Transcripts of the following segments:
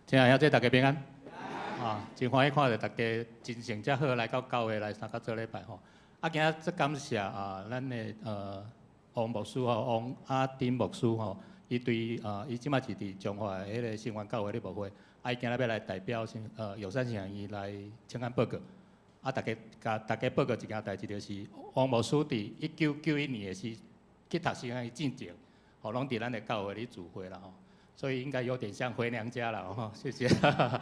親愛兄姊，大家平安。啊，真歡喜看著大家精神遮好來到教會來參加做禮拜吼。啊，今仔足感謝啊，咱的王牧師吼，王阿丁牧師吼，伊對伊這馬是佇彰化的彼个聖元教會咧牧會，啊，伊今仔欲來代表友善神學院來請安報告。啊，大家共大家報告一件代誌，就是王牧師佇1991年的時去讀神學院進前，吼，攏佇咱的教會咧聚會啦吼，所以應該有點像回娘家啦吼，謝謝。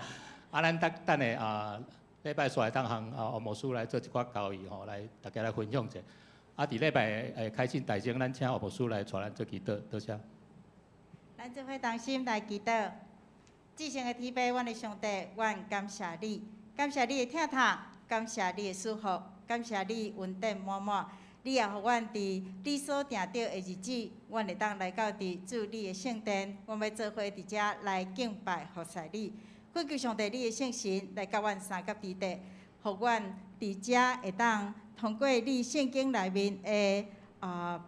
啊，咱等等下啊，禮拜四會當向啊王牧師來做一寡交易吼，來大家來分享者。啊，佇禮拜開始大鐘，咱請王牧師來帶咱做祈禱，多謝。咱做伙同心來祈禱，至聖的天父，阮的上帝，阮感謝你，感謝你的疼痛，感謝你的祝福，感謝你恩典滿滿。你也予阮佇你所定著的日子，阮會當來到佇主你的聖殿，阮欲做伙佇遮來敬拜服侍你。懇求上帝，你的聖神來佮阮相佮佇佇，予阮佇遮會當通過你聖經內面的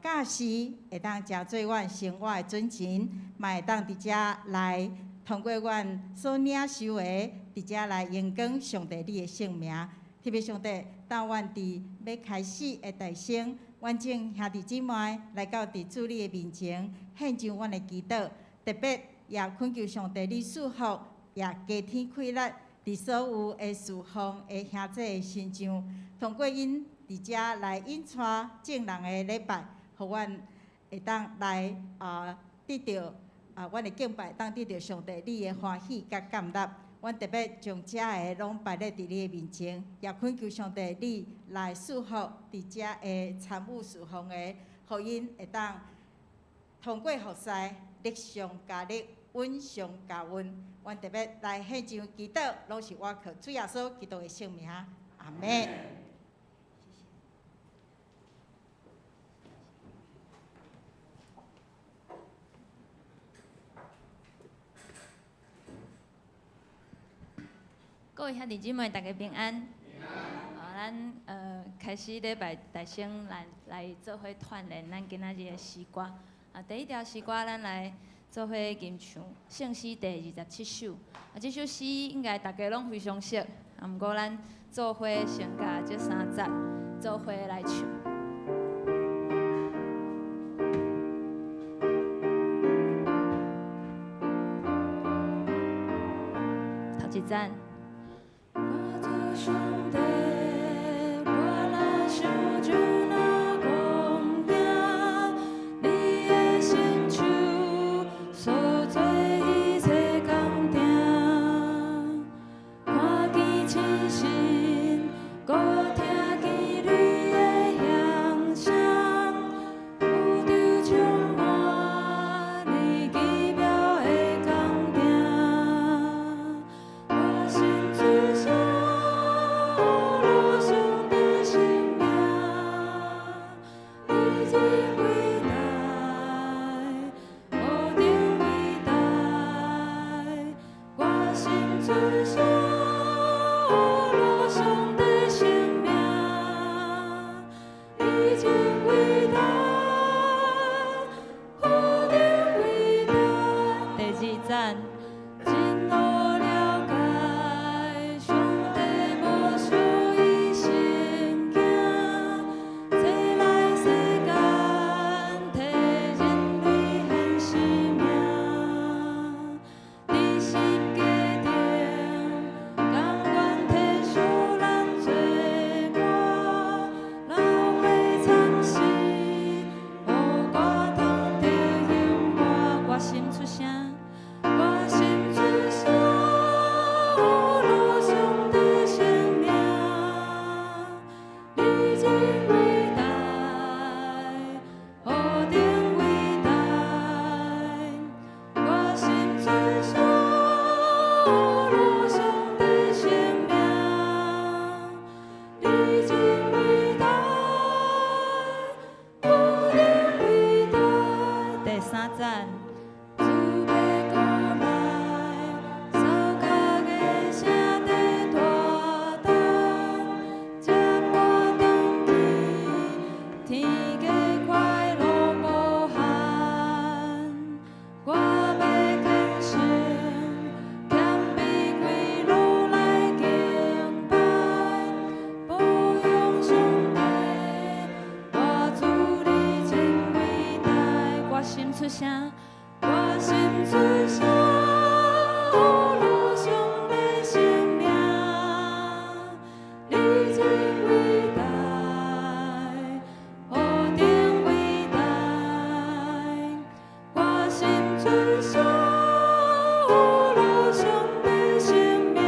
教示，會當成做阮生活的準繩，嘛會當佇遮來通過阮所領受的，佇遮來榮光上帝你的聖名。特別上帝，當阮佇欲開始的代先，阮眾兄弟姊妹來到佇主你的面前，獻上阮的祈禱，特別也懇求上帝你賜福，也加添氣力，佇所有的侍奉的兄弟的身上，通過𪜶佇遮來引帶眾人的禮拜，予阮會當來得著阮的敬拜，當得著上帝你的歡喜佮感納。阮特別將遮的攏擺咧佇你的面前，也懇求上帝你來賜福佇遮的參與侍奉的，予𪜶會當通過服侍，力上加力，恩上加恩。阮特別來獻上祈禱，攏是倚靠主耶穌基督的聖名，阿們。各位兄弟姊妹，大家平安。咱開始禮拜大先來來做伙串聯咱今仔日的詩歌。啊，第一條詩歌，咱來做伙吟唱聖詩第27首。啊，這首詩應該大家攏非常熟。啊，毋過咱做伙先共這三節做伙來唱。頭一節。上帝，我若想就若講贏，你的聖手所做一切工程，看見親身，閣聽見你的響聲，宇宙充滿你奇妙的工程，我心。出聲，我心出聲，呼嚕上帝聖名，你真偉大，何等偉大！我心出聲，呼嚕上帝聖名，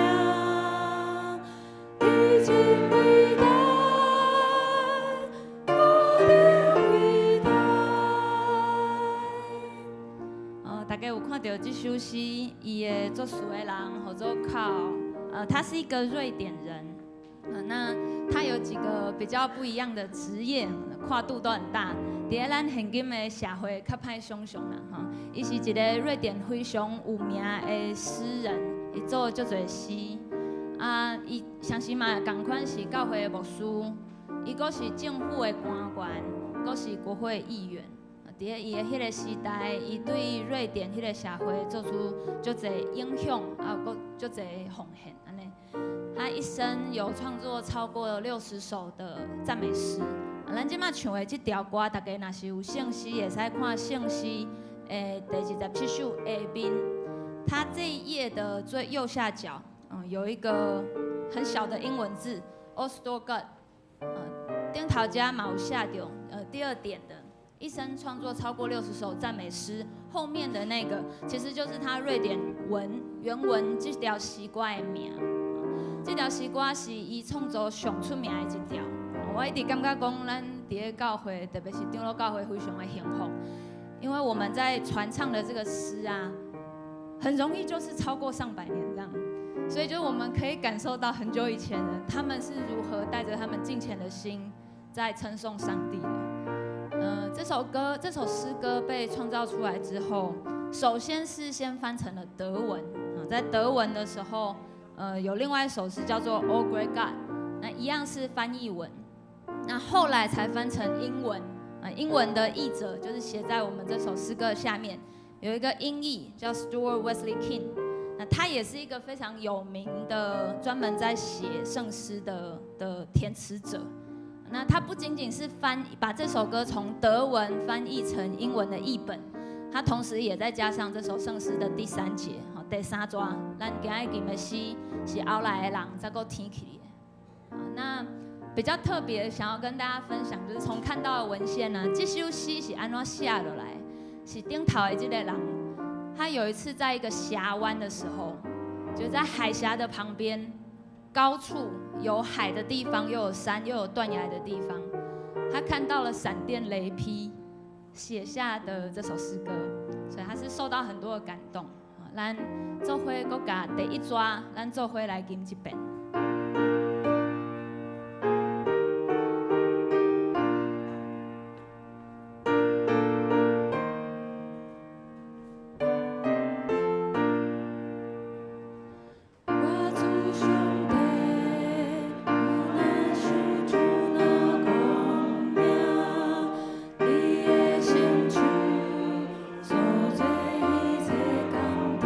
你真偉大，何等偉大！大家有看著這首詩，伊的作詞的人號做 Carl，他是一個瑞典人，那他有幾個比較不一樣的職業，跨度都很大。佇咱現今的社會較歹想像啦，吼，伊是一個瑞典非常有名的詩人，伊做足濟詩，啊，伊同時嘛仝款是教會的牧師，伊閣是政府的官員，閣是國會議員。佇咧伊的彼個時代，伊對瑞典彼個社會做出足濟影響，啊，閣足濟奉獻，按呢。他一生有創作超過60首的讚美詩。咱這擺唱的這條歌，大家若是有聖詩，會使看聖詩的第27首下面，它這一頁的最右下角，有一個很小的英文字 O stor Gud，頂頭遮嘛有寫著，第二點的。一生創作超過60首讚美詩，後面的那個其實就是他瑞典文原文這條詩歌的名。這條詩歌是伊創作上出名的一條。我一直感覺講，咱佇咧教會，特別是長老教會，非常的幸福，因為我們在傳唱的這個詩啊，很容易就是超過上百年這樣，所以就我們可以感受到很久以前的他們是如何帶着他們敬虔的心在稱頌上帝的。這首歌，這首詩歌被創造出來之後，首先是先翻成了德文。在德文的時候，有另外一首詩叫做《O Great God》，那一樣是翻譯文。那後來才翻成英文。英文的譯者就是寫在我們這首詩歌下面，有一個英譯叫 Stuart Wesley King。那他也是一個非常有名的專門在寫聖詩的填詞者。那他不僅僅是翻把這首歌從德文翻譯成英文的譯本，他同時也再加上這首聖詩的第三節，吼，第三段，咱今日吟的詩是後來的人才閣添起的。那比較特別想要跟大家分享，就是從看到的文獻呢，這首詩是按怎寫落來，是頂頭的這個人，他有一次在一個峽灣的時候，就在海峽的旁邊。高處有海的地方，又有山，又有斷崖的地方，他看到了閃電雷劈，寫下的這首詩歌，所以他是受到很多的感動。咱做伙閣共第一逝，咱做伙來吟一遍。我主上帝，有若想就若光明，你的聖手所做一切工程，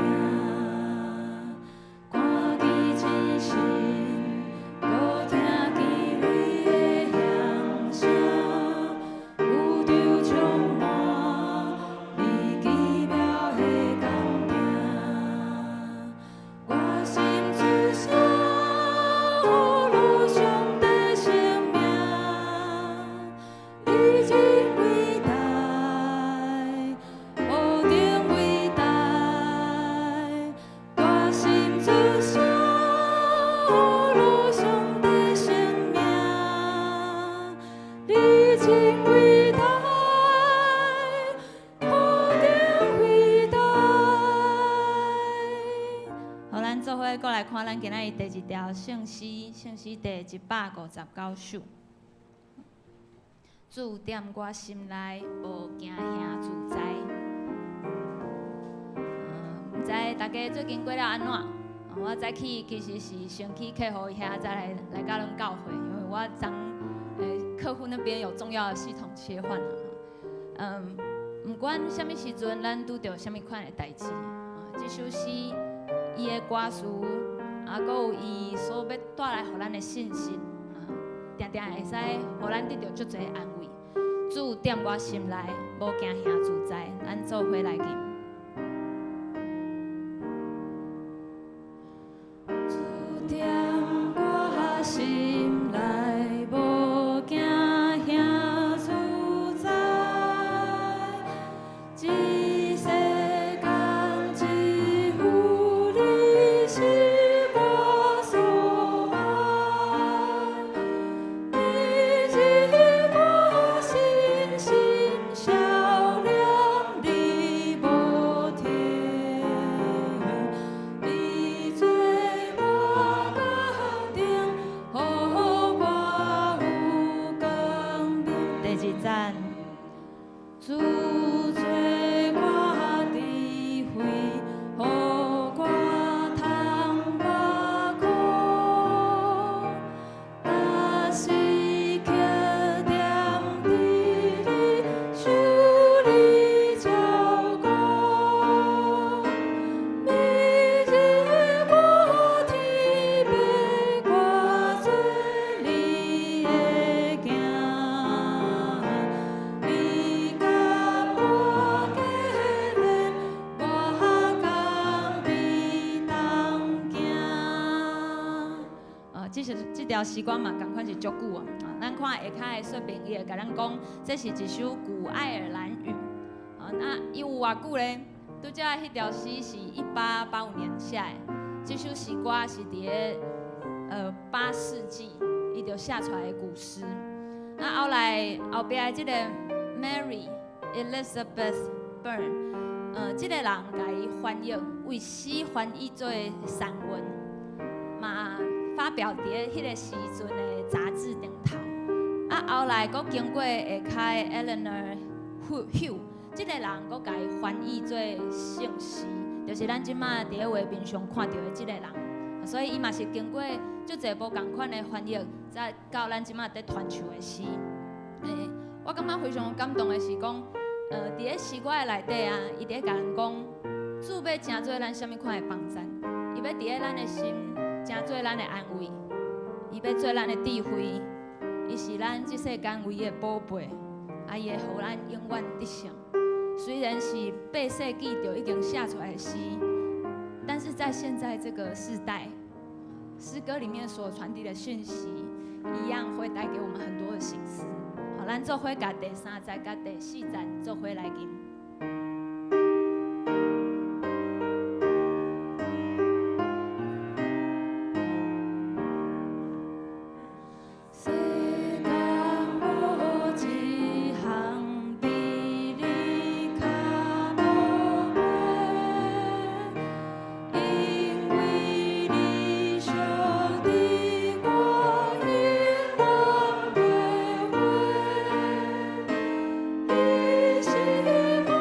看見真神，閣聽見雷的響聲，宇宙充滿你奇妙的工程。我心出聲，呼嚕上帝聖名，你真偉大，何等偉大！我心出聲，呼嚕上帝聖名，你真偉大，何等偉大！好，咱做伙閣來看咱今仔日第二條聖詩，聖詩第159首。主踮我心內，無驚嚇自在。毋知大家最近過了按怎？我早起其實是先去客戶遐，再來到阮教會，因為我昨客戶那邊有重要的系統切換啦。毋管啥物時陣，咱拄著啥物款的代誌，這首詩伊的歌詞，啊，閣有伊所欲帶來予咱的信息，定定會使予咱得著足濟安慰。主踮我心內，無驚兄自在，咱做伙來吟。主踮我心內，無驚兄自在，這世間只有你是我所愛，你是我心心少年，你無停，你做我決定，予我有光明。第二節，主做我智慧，予我通活苦，逐時刻踮佇你受你照顧，每日我天父，我做你的囝，你共我結連，我共你同行。這是這條詩歌嘛，仝款是足久啊。咱看下跤的說明，伊會共咱講，這是一首古愛爾蘭語。啊，那伊有偌久咧？拄才彼條詩是1885年寫的，這首詩歌是佇咧8世紀，伊就寫出來的古詩。啊，後來後壁的這个 Mary Elizabeth Byrne，這个人共伊翻譯，為詩翻譯做散文，嘛發表佇咧彼个時陣的雜誌頂頭。啊，後來閣經過下跤的 Eleanor Hugh，這个人閣共伊翻譯做聖詩，就是咱這馬佇咧畫面上看著的這个人。所以伊嘛是經過足濟無仝款的翻譯，才到咱這馬佇傳唱的詩。我感覺非常感動的是講，佇咧詩歌的內底啊，伊佇咧共人講，主欲成做咱啥物款的幫贊，伊欲佇咧咱的心成做咱的安慰，伊欲做咱的智慧，伊是咱這世間唯一的寶貝，啊，伊會予咱永遠得勝。雖然是8世紀就已經寫出來的詩，但是在現在這個時代，詩歌裡面所傳遞的訊息，一樣會帶給我們很多的省思。好，咱做伙共第三節佮第四節做伙來吟。世間無一項比你較寶貝，因為你相佇我永遠袂悔，你是我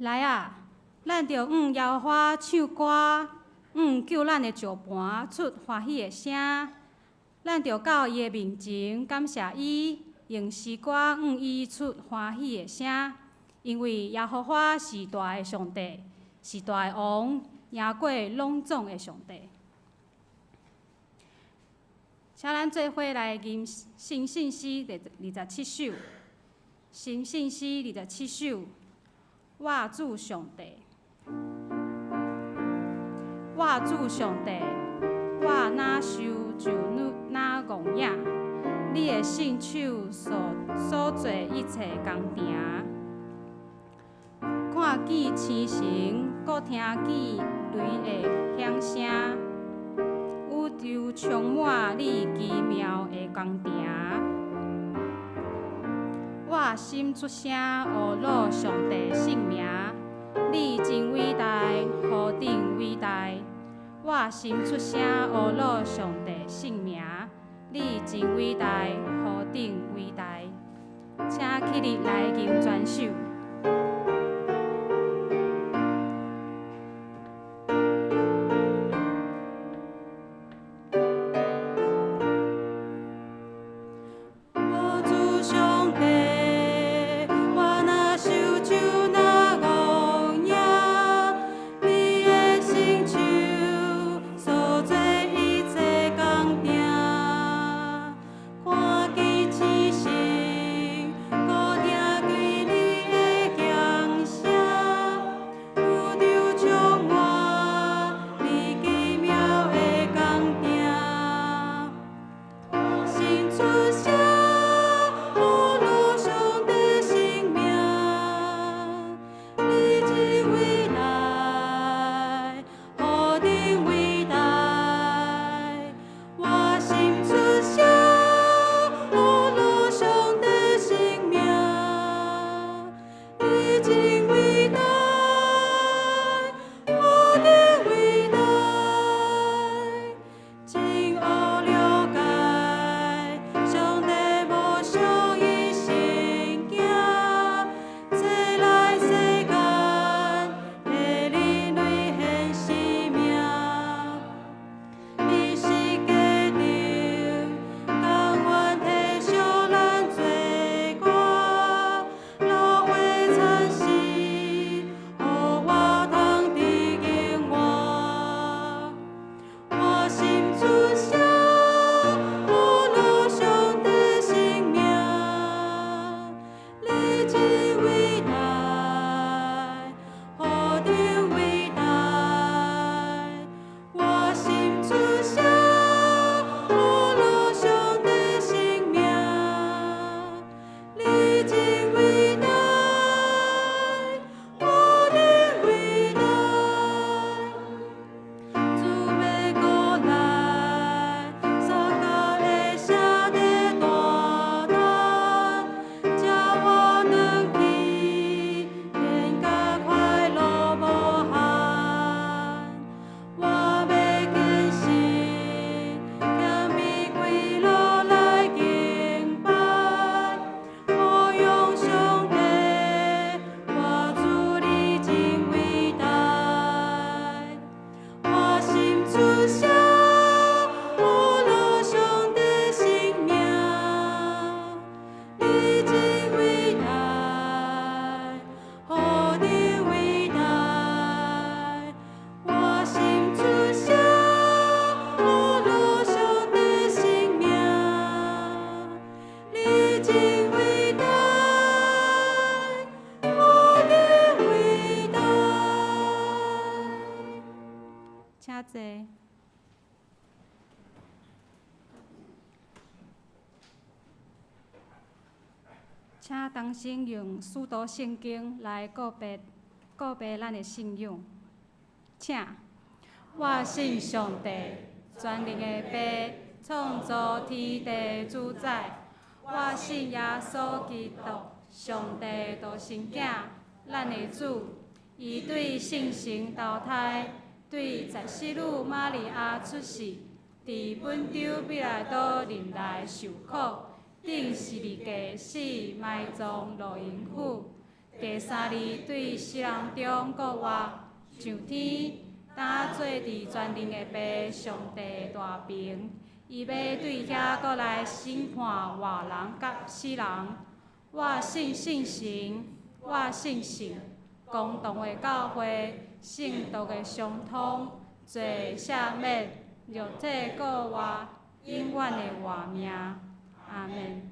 來啊，咱著向耶和華唱歌，向救咱的石磐出歡喜的聲。咱著到伊的面前感謝伊，用詩歌向伊出歡喜的聲。因為耶和華是大的上帝，是大的王，贏過攏總的上帝。請咱做伙來吟新信詩第二十七首，新信詩二十七首，我主上帝，我主上帝，我若受就若戇影，你的聖手所做一切工程，看見星辰，閣聽見雷的響聲，宇宙充滿你奇妙的工程。我心出聲呵咾上帝聖名，你真偉大，何等偉大！我心出聲呵咾上帝聖名，你真偉大，何等偉大！請起立來吟全首。我主上帝，我若受就若戇影，你的聖手所做一切工程，看見星辰，閣聽見你的響聲，宇宙充滿你奇妙的工程。心出聲，呵咾上帝聖名，你真偉大，何等偉大！我心出聲，呵咾上帝聖名，你真偉大，何等偉大！真奧了解，上帝無小伊聖囝，坐來世間，替人類獻生命。伊是決定，甘願體恤咱罪過，流血慘死，予我通得永活。我心出聲，呵咾上帝聖名，你真偉大，何等偉大！我心出聲，呵咾上帝聖名，你真偉大，何等偉大！主欲閣來，撒迦的聲咧大等，叫我轉去，天家快樂無限。我欲虔誠，謙卑跪落來敬拜，呼揚上帝，我主你真偉大。我心出聲，呵咾上帝聖名，你真偉大，何等偉大！我心出聲，呵咾上帝聖名，你真偉大，何等偉大！請坐。請同心用使徒聖經來告白，告白咱的信仰。請，我信上帝，全能的父，創造天地主宰。我信耶穌基督，上帝獨生囝，咱的主。伊對聖神投胎，對十四女瑪利亞出世，佇本丟彼拉多任內受苦，釘十字架死，埋葬落陰府。第三日對死人中復活，上天，擔坐佇全能的父上帝大爿。伊欲對遐閣來審判活人佮死人。我信聖神，我信聖公同的教會，聖徒的相通，罪赦免，肉體復活，永遠的活命。阿們。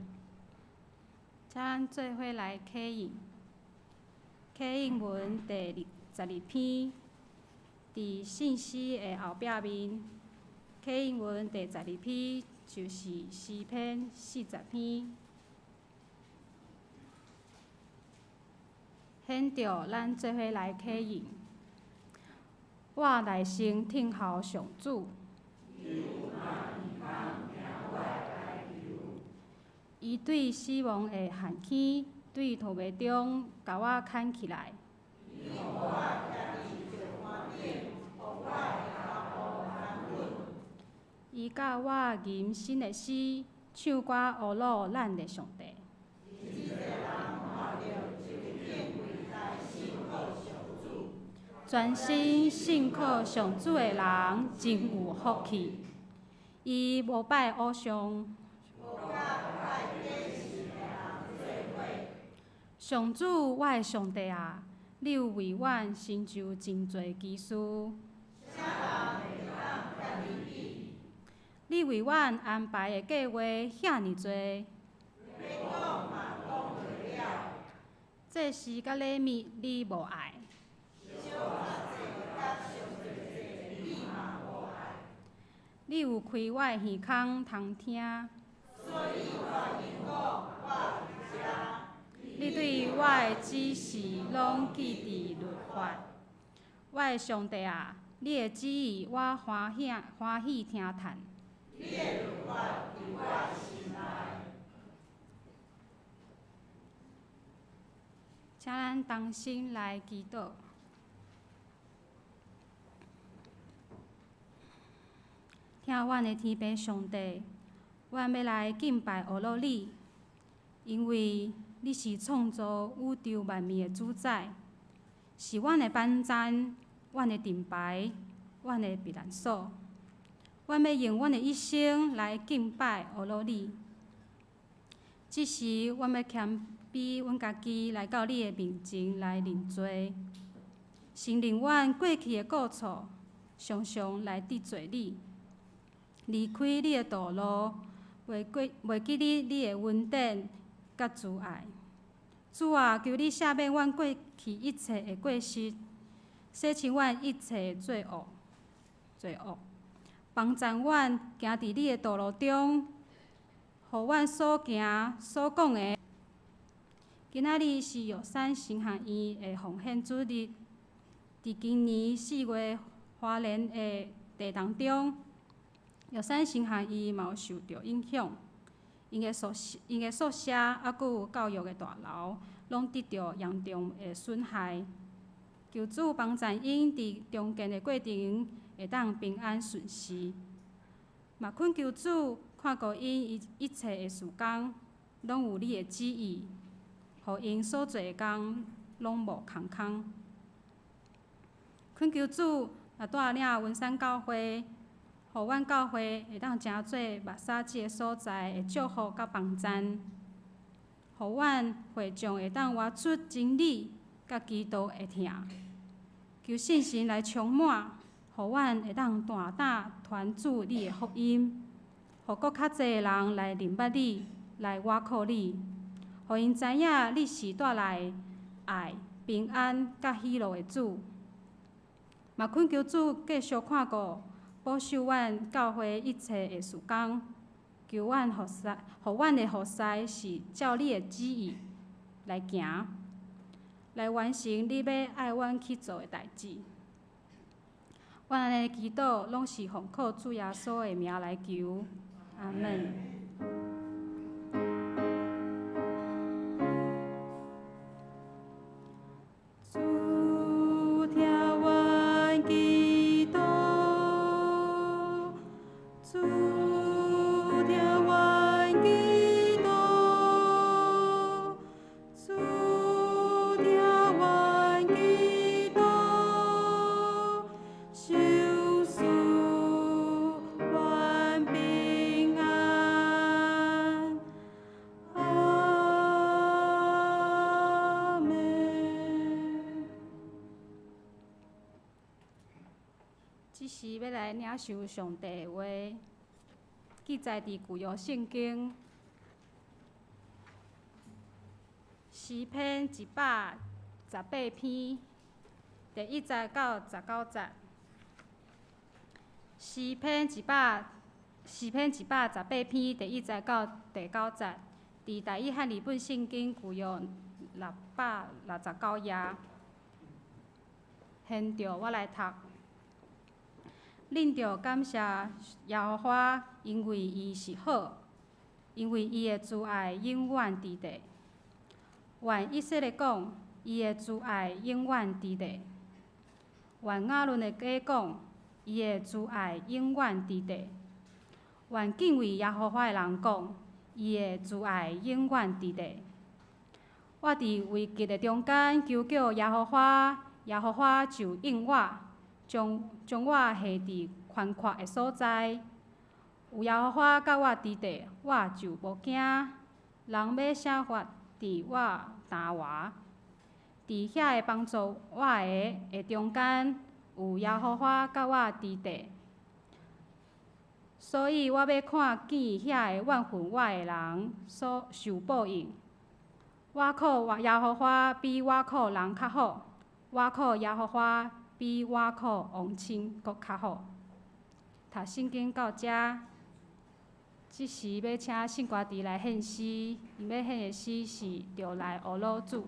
請咱做伙來啟應，啟應文第12篇，佇信詩的後壁面。啟應文第十二篇就是詩篇40篇。現著咱做伙來啟應，我內心聽候上主。伊對死亡的陷坑，對塗糜中共我牽起來。伊教我吟新的詩，唱歌呵咾咱的上帝。專心信靠上主的人真有福氣。伊無拜偶像。上主，我的上帝啊，你有為阮成就真濟奇事。你為阮安排的計劃遐爾濟。祭司佮禮物你無愛。你有開我的耳孔通聽。你對我的指示攏記佇律法。我的上帝啊，你的旨意我歡喜歡喜聽嘆。請咱同心來祈禱。聽阮的天父上帝，阮欲來敬拜呵咾你，因為你是創造宇宙萬物的主宰，是阮的幫贊，阮的盾牌，阮的避難所。阮欲用阮的一生來敬拜呵咾你。這時，阮欲謙卑阮家己來到你的面前來認罪，承認阮過去的過錯，常常來得罪你，離開你的道路，袂記得你的恩典佮慈愛。主啊，求你赦免阮過去一切的過失，洗清阮一切的罪惡，罪惡，幫助阮行佇你的道路中，予阮所行所講的。今仔日是玉山神學院的奉獻主日，佇今年4月花蓮的地動中，玉山神學院嘛有受著影響，𪜶的宿舍猶閣有教育的大樓，攏得著嚴重的損害。求主幫助𪜶佇重建的過程會當平安順遂。嘛懇求主看顧𪜶一切的事工，攏有你的旨意，予𪜶所做的工攏無空空。懇求主來帶領雲山教會，予阮教會會當成做目沙這个所在的祝福佮幫贊，予阮會眾會當活出真理佮基督的疼，求聖神來充滿，予阮會當大膽傳主你的福音，予閣較濟的人來認捌你，來倚靠你，予𪜶知影你是帶來愛、平安佮喜樂的主。嘛懇求主繼續看顧、保守阮教會一切的事工，求阮服侍，予阮的服侍是照你的旨意來行，來完成你欲愛阮去做的代誌。阮按呢祈禱，攏是奉靠主耶穌的名來求，阿們。主聽阮祈禱，主聽阮祈禱，主聽是欲來領受上帝的話，記載佇舊約聖經詩篇118篇第一節到十九節。詩篇118篇第一節到第九節，佇台語漢字本聖經舊約669頁。現著我來讀。恁著感謝耶和華，因為伊是好，因為伊的慈愛永遠佇地。願以色列講，伊的慈愛永遠佇地。願亞倫的家講，伊的慈愛永遠佇地。願敬畏耶和華的人講，伊的慈愛永遠佇地。我佇危急的中間求叫耶和華，耶和華就應我，將我下佇寬闊的所在。有耶和華佮我佇地，我就無驚。人欲啥法佇我擔我？佇遐个幫助我的中間，有耶和華佮我佇地。所以我欲看見遐个怨恨我的人所受報應。我靠耶和華比我靠人較好，我靠耶和華比我靠王親閣較好。讀聖經到遮，這時欲請聖歌弟來獻詩，伊欲獻的詩是《著來學老主》。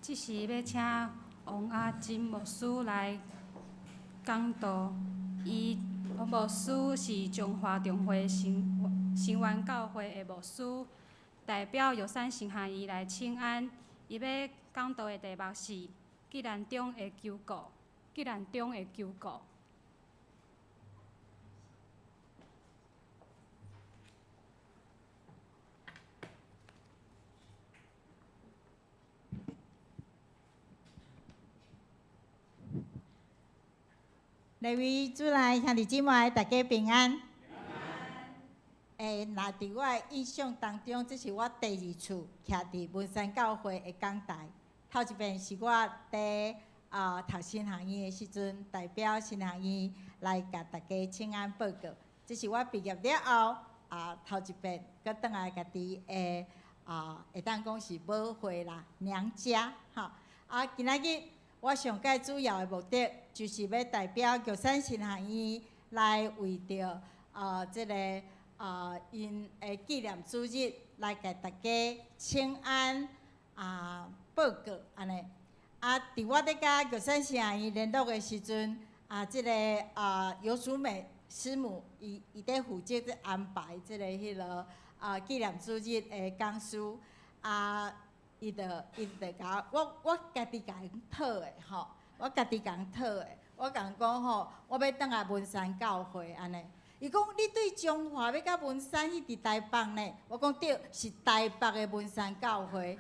這時欲請王阿珍牧師來講道。伊王牧師是中華中會新新源教會的牧師，代表玉山神學院來請安。伊欲講道的題目是急難中的求告，急難中的求告。各位主內兄弟姊妹，大家平安。若佇我的印象當中，這是我第二次徛佇文山教會的講台。頭一遍是我佇讀神學院的時陣，代表神學院來共大家請安報告。這是我畢業了後頭一遍閣轉來家己的會當講是母會啦，娘家吼。今仔日我上蓋主要的目的，就是欲代表玉山神學院來為著這个𪜶的紀念主日來共大家請安報告按呢。佇我咧佮玉山神學院聯絡的時陣，這个游淑美師母伊佇負責咧安排這个彼落紀念主日的講師伊就共我我家己共𪜶討的吼，我家己共𪜶討的，我共𪜶講吼，我欲轉來文山教會按呢。伊講你對彰化欲到文山去佇台北呢？我講對，是台北的文山教會。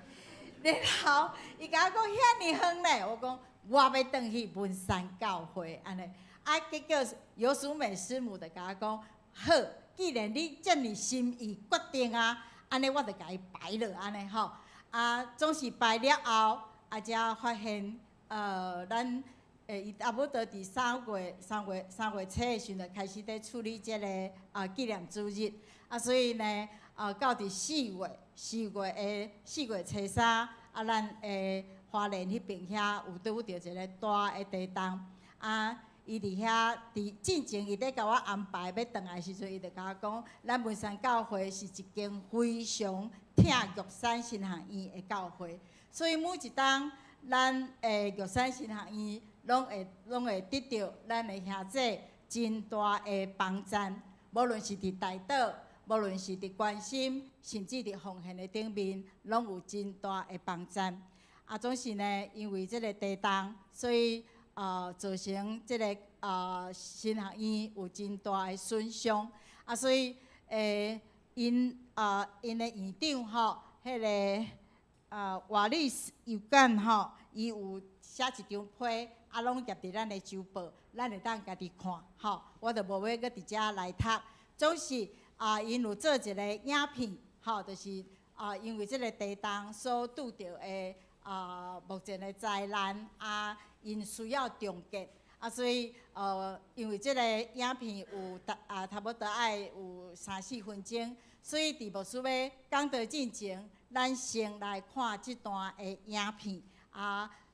然後伊共我講遐爾遠呢，我講我欲轉去文山教會按呢。結果游淑美師母就共我講，好，既然你遮爾心意決定啊，按呢我就共伊排落按呢吼。總是排了後，才發現，咱伊差不多佇三月初的時陣開始佇處理這个紀念主日，所以呢，到佇四月初三，咱的花蓮彼邊遐有拄著一个大的地動，伊佇遐佇進前伊咧共我安排欲轉來時陣，伊就共我講，咱文山教會是一間非常疼玉山神學院的教會，所以每一冬咱的玉山神學院攏會得著咱的兄弟真大的幫贊，無論是佇代禱，無論是佇關心，甚至佇奉獻的頂面，攏有真大的幫贊。總是呢，因為這个地動，所以造成這个神學院有真大的損傷。所以𪜶的院長吼，彼个瓦利斯有干吼，伊有寫一張批，攏夹佇咱的周報，咱會當家己看吼。我就無欲閣佇遮來讀。總是𪜶有做一个影片，吼，就是因為這个地動所拄著的目前的災難，𪜶需要重建。所以因為這个影片有差不多愛有三四分鐘，所以佇牧師欲講道進前，咱先來看這段的影片，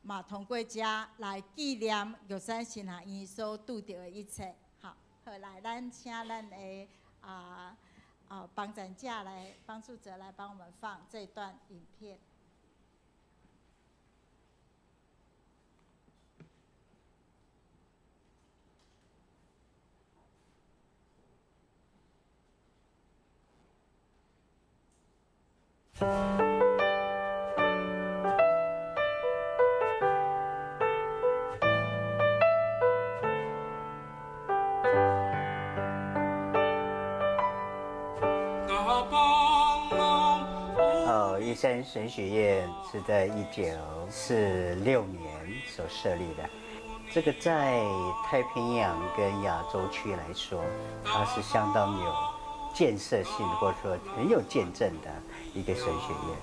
嘛通過這來紀念玉山神學院所拄著的一切。好，好來，咱請咱的幫贊者來幫助者來幫我們放這段影片。玉山神學院是在1946年所設立的，這個在太平洋跟亞洲區來說，它是相當有建設性，或者說很有見證的一個神學院。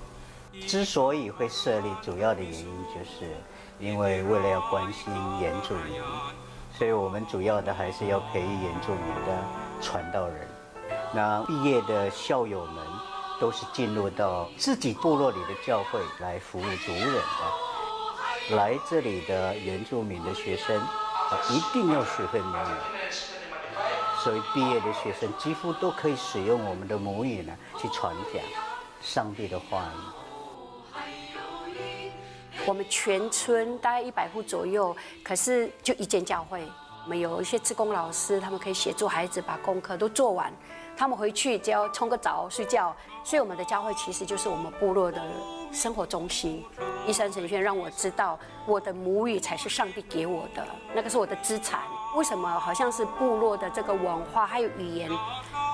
之所以會設立，主要的原因就是因為為了要關心原住民，所以我們主要的還是要培育原住民的傳道人。那畢業的校友們都是進入到自己部落裡的教會來服務族人的。來這裡的原住民的學生一定要學會母語，所以畢業的學生幾乎都可以使用我們的母語呢，去傳講上帝的話語。我們全村大概100戶左右，可是就一間教會。我們有一些志工老師，他們可以協助孩子把功課都做完，他們回去只要沖個澡睡覺。所以我們的教會其實就是我們部落的生活中心。玉山神學院讓我知道，我的母語才是上帝給我的，那個是我的資產。為什麼好像是部落的這個文化還有語言，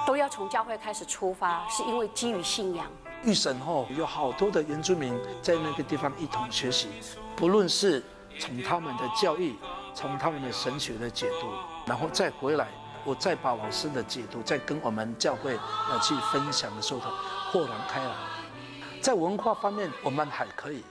都要從教會開始出發？是因為基於信仰。玉神吼有好多的原住民在那個地方一同學習，不論是從他們的教義，從他們的神學的解讀，然後再回來，我再把老師的解讀再跟我們教會來去分享的時候，豁然開朗。在文化方面我們還可以，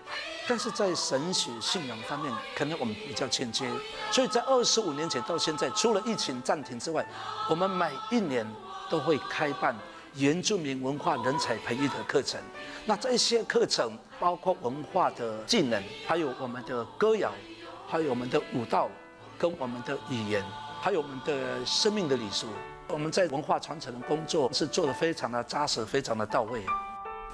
但是在神學信仰方面，可能我們比較欠缺。所以在25年前到現在，除了疫情暫停之外，我們每一年都會開辦原住民文化人才培育的課程。那這些課程包括文化的技能，還有我們的歌謠，還有我們的舞蹈，跟我們的語言，還有我們的生命的禮俗。我們在文化傳承的工作是做得非常的紮實，非常的到位。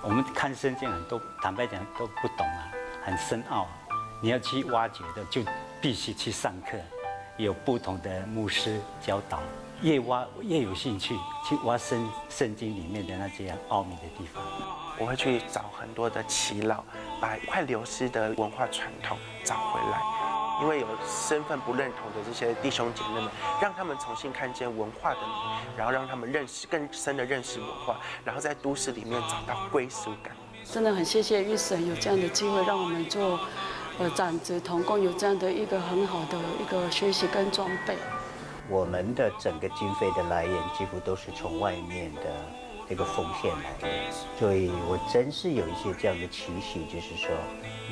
我們看聖經很多，坦白講都不懂啊，很深奧。你要去挖掘的，就必須去上課，有不同的牧師教導，越挖越有興趣去挖聖經裡面的那些奧秘的地方。我會去找很多的耆老，把快流失的文化傳統找回來。因為有身份不認同的這些弟兄姐妹們，讓他們重新看見文化的美，然後讓他們認識更深的認識文化，然後在都市裡面找到歸屬感。真的很謝謝玉神有這樣的機會，讓我們做長職同工，有這樣的一個很好的一個學習跟裝備。我們的整個經費的來源幾乎都是從外面的這個奉獻來的，所以我真是有一些這樣的期許，就是說，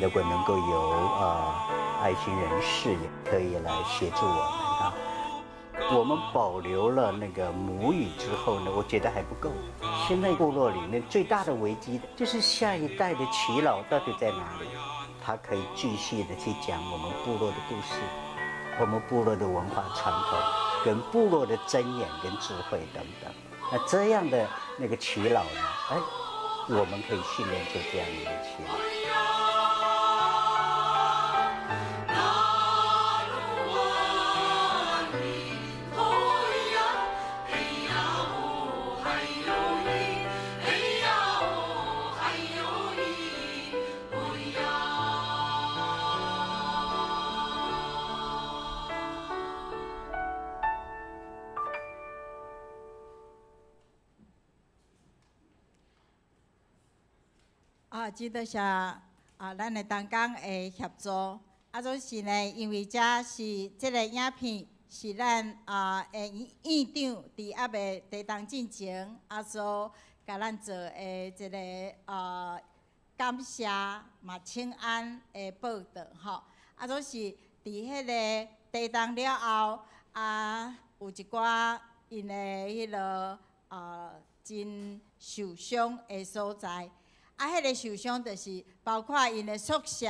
如果能夠有愛心人士也可以來協助我們啊。我們保留了那個母語之後呢，我覺得還不夠。現在部落裡面最大的危機就是下一代的耆老到底在哪裡？他可以繼續的去講我們部落的故事，我們部落的文化傳統，跟部落的箴言跟智慧等等。那這樣的那個耆老呢？哎，我們可以訓練出這樣一個耆老。真多謝啊，咱的同工的協助。啊，總是呢，因為這是這個影片是咱啊的院長佇猶未地動進前啊所共咱做的一個感謝嘛請安的報道吼。啊，總是佇彼個地動了後啊，有一寡𪜶的彼个真受傷的所在。啊，彼個受傷就是包括𪜶的宿舍，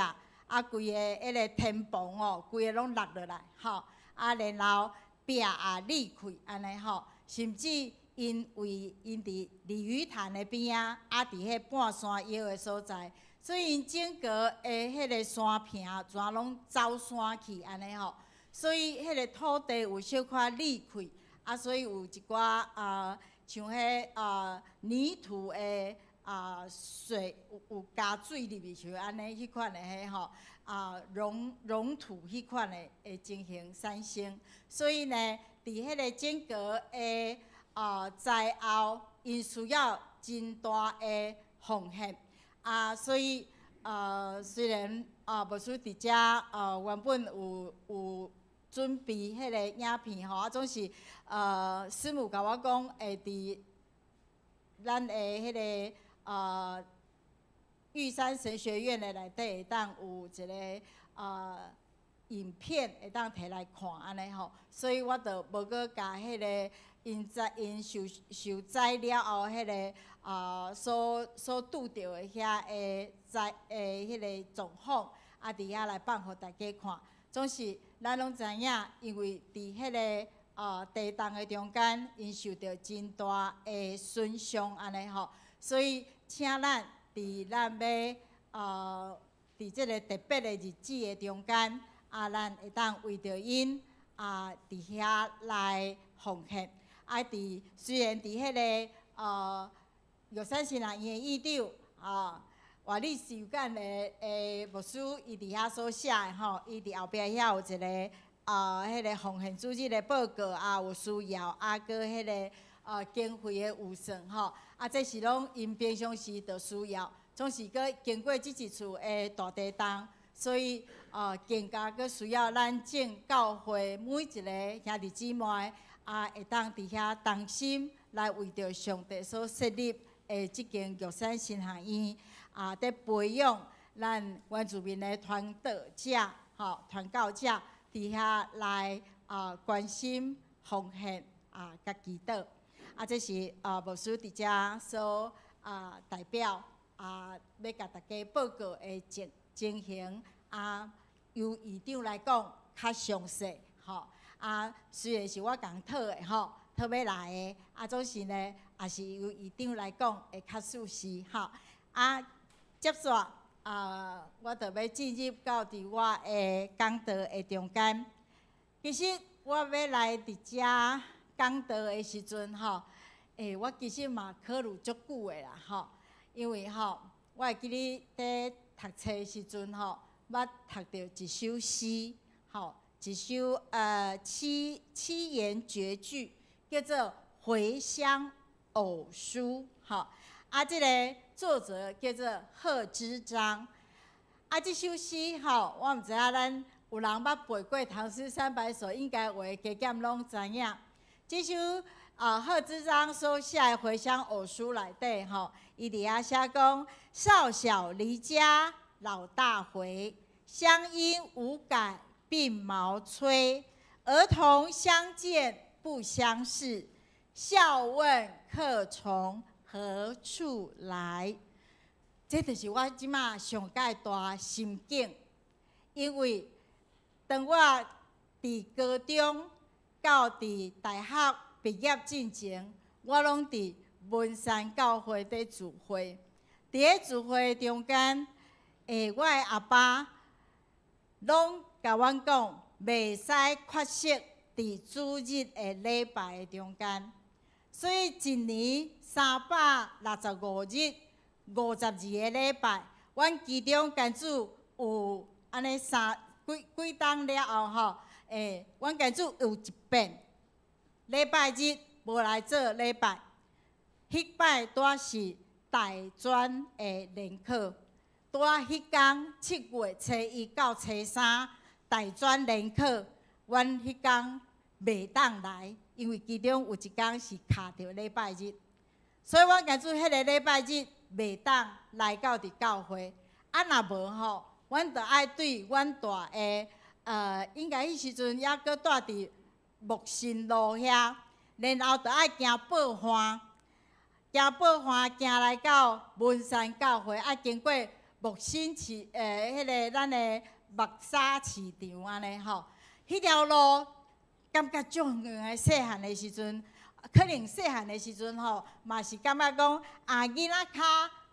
啊，規个彼個天棚哦，規个攏落落來，吼，啊，然後壁也裂開，按呢吼，甚至因為𪜶佇鯉魚潭的邊仔，啊，佇彼半山腰的所在，所以𪜶整個的彼個山坪全攏走山去，按呢吼，所以彼個土地有小可裂開，啊，所以有一寡啊，像彼啊泥土的。啊，水有加水入去，像按呢彼款的彼吼，啊溶土彼款的情形產生，所以呢，佇彼個整個的災後，𪜶需要真大的奉獻啊，所以雖然啊牧師佇遮原本有準備彼個影片吼，啊總是師母共我講會佇咱的彼個玉山神學院的內底會當有一個影片會當提來看按呢吼，所以我就無閣共彼个𪜶災𪜶受災了後，彼个所拄著的遐个災的彼个狀況，啊佇遐來放予大家看。總是咱攏知影，因為佇彼个地動的中間，𪜶受著真大的損傷按呢吼，所以請咱佇咱欲佇這个特別的日子的中間，啊，咱會當為著𪜶啊，佇遐來奉獻。啊，佇雖然佇彼个玉山神學院的院長啊，活理修館的牧師，伊佇遐所寫的吼，伊佇後壁遐有一个啊，彼个奉獻主日的報告啊，有需要啊，閣彼个經費的預算吼，啊，這是攏𪜶平常時就需要，總是閣經過這一次的大地動，所以更加閣需要咱眾教會每一个兄弟姊妹啊，會當佇遐同心來為著上帝所設立的這間玉山神學院啊，佇培養咱原住民的傳道者、吼傳教者，佇遐來啊關心奉獻啊，佮祈禱。啊，這是啊牧師佇遮所啊代表啊，欲共大家報告的情形啊，由院長來講較詳細吼。啊，雖然是我共討的吼，討欲來的，啊，總是呢，也是由院長來講會較舒適吼。啊，接續啊，我就欲進入到佇我的講道的中間。其實我欲來佇遮講道的時陣吼，我其實嘛考慮足久的啦吼，因為吼，我會記得佇讀冊的時陣吼，捌讀著一首詩，吼，一首七言絕句，叫做《回鄉偶書》吼。啊，這个作者叫做賀知章。啊，這首詩吼，我毋知影咱有人捌背過《唐詩三百首》，應該有的加減攏知影。這首啊，賀知章所寫的《回鄉偶書》內底吼，伊佇遐寫講：少小離家老大回，鄉音無改鬢毛衰。兒童相見不相識，笑問客從何處來。這就是我這馬上蓋大心境，因為當我佇高中到佇大學畢業進前，我攏佇文山教會佇聚會。佇咧聚會中間，我的阿爸攏共阮講，袂使缺席佇主日的禮拜的中間。所以一年365日，52個禮拜，阮其中敢只有按呢三幾幾冬了後吼，阮敢只有一遍禮拜日無來做禮拜，彼擺拄是大專的聯考，拄仔彼工7月初一到初三大專聯考，阮彼工袂當來，因為其中有一工是卡著禮拜日，所以阮敢只彼个禮拜日袂當來到佇教會。啊，若無吼，阮就愛對阮蹛的，應該彼時陣猶閣蹛佇木新路遐，然後就愛行報岸，行報岸行來到文山教會，愛經過木新市，彼个咱的木柵市場按呢吼，彼條路感覺足遠的。細漢的時陣，可能細漢的時陣吼，嘛是感覺講啊，囡仔跤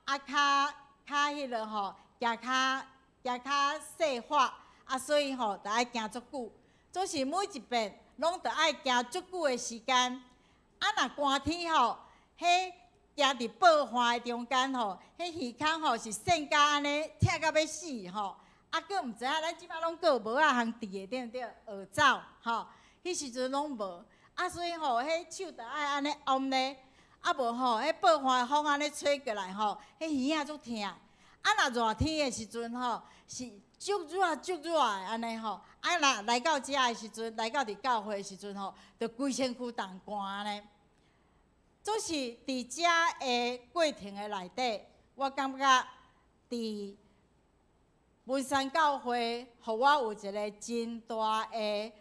啊較較彼个吼，行較行較細化啊，所以吼，著愛行足久，總是每一遍攏著愛行足久的時間。啊，若寒天吼，彼行佇報岸的中間吼，彼耳孔吼是踅甲按呢，疼甲欲死吼。啊，閣毋知影咱這擺攏閣有帽仔通戴的，對毋對？學走吼，彼時陣攏無。啊，所以吼，彼手著愛按呢甕咧，啊無吼，彼報岸的風按呢吹過來吼，彼耳仔足疼。啊，若熱天的時陣吼，是足熱足熱的按呢吼。啊，若來到遮的時陣，來到佇教會的時陣吼，就規身軀凍寒按呢。總是佇遮的過程的內底，我感覺佇文山教會，予我有一个真大的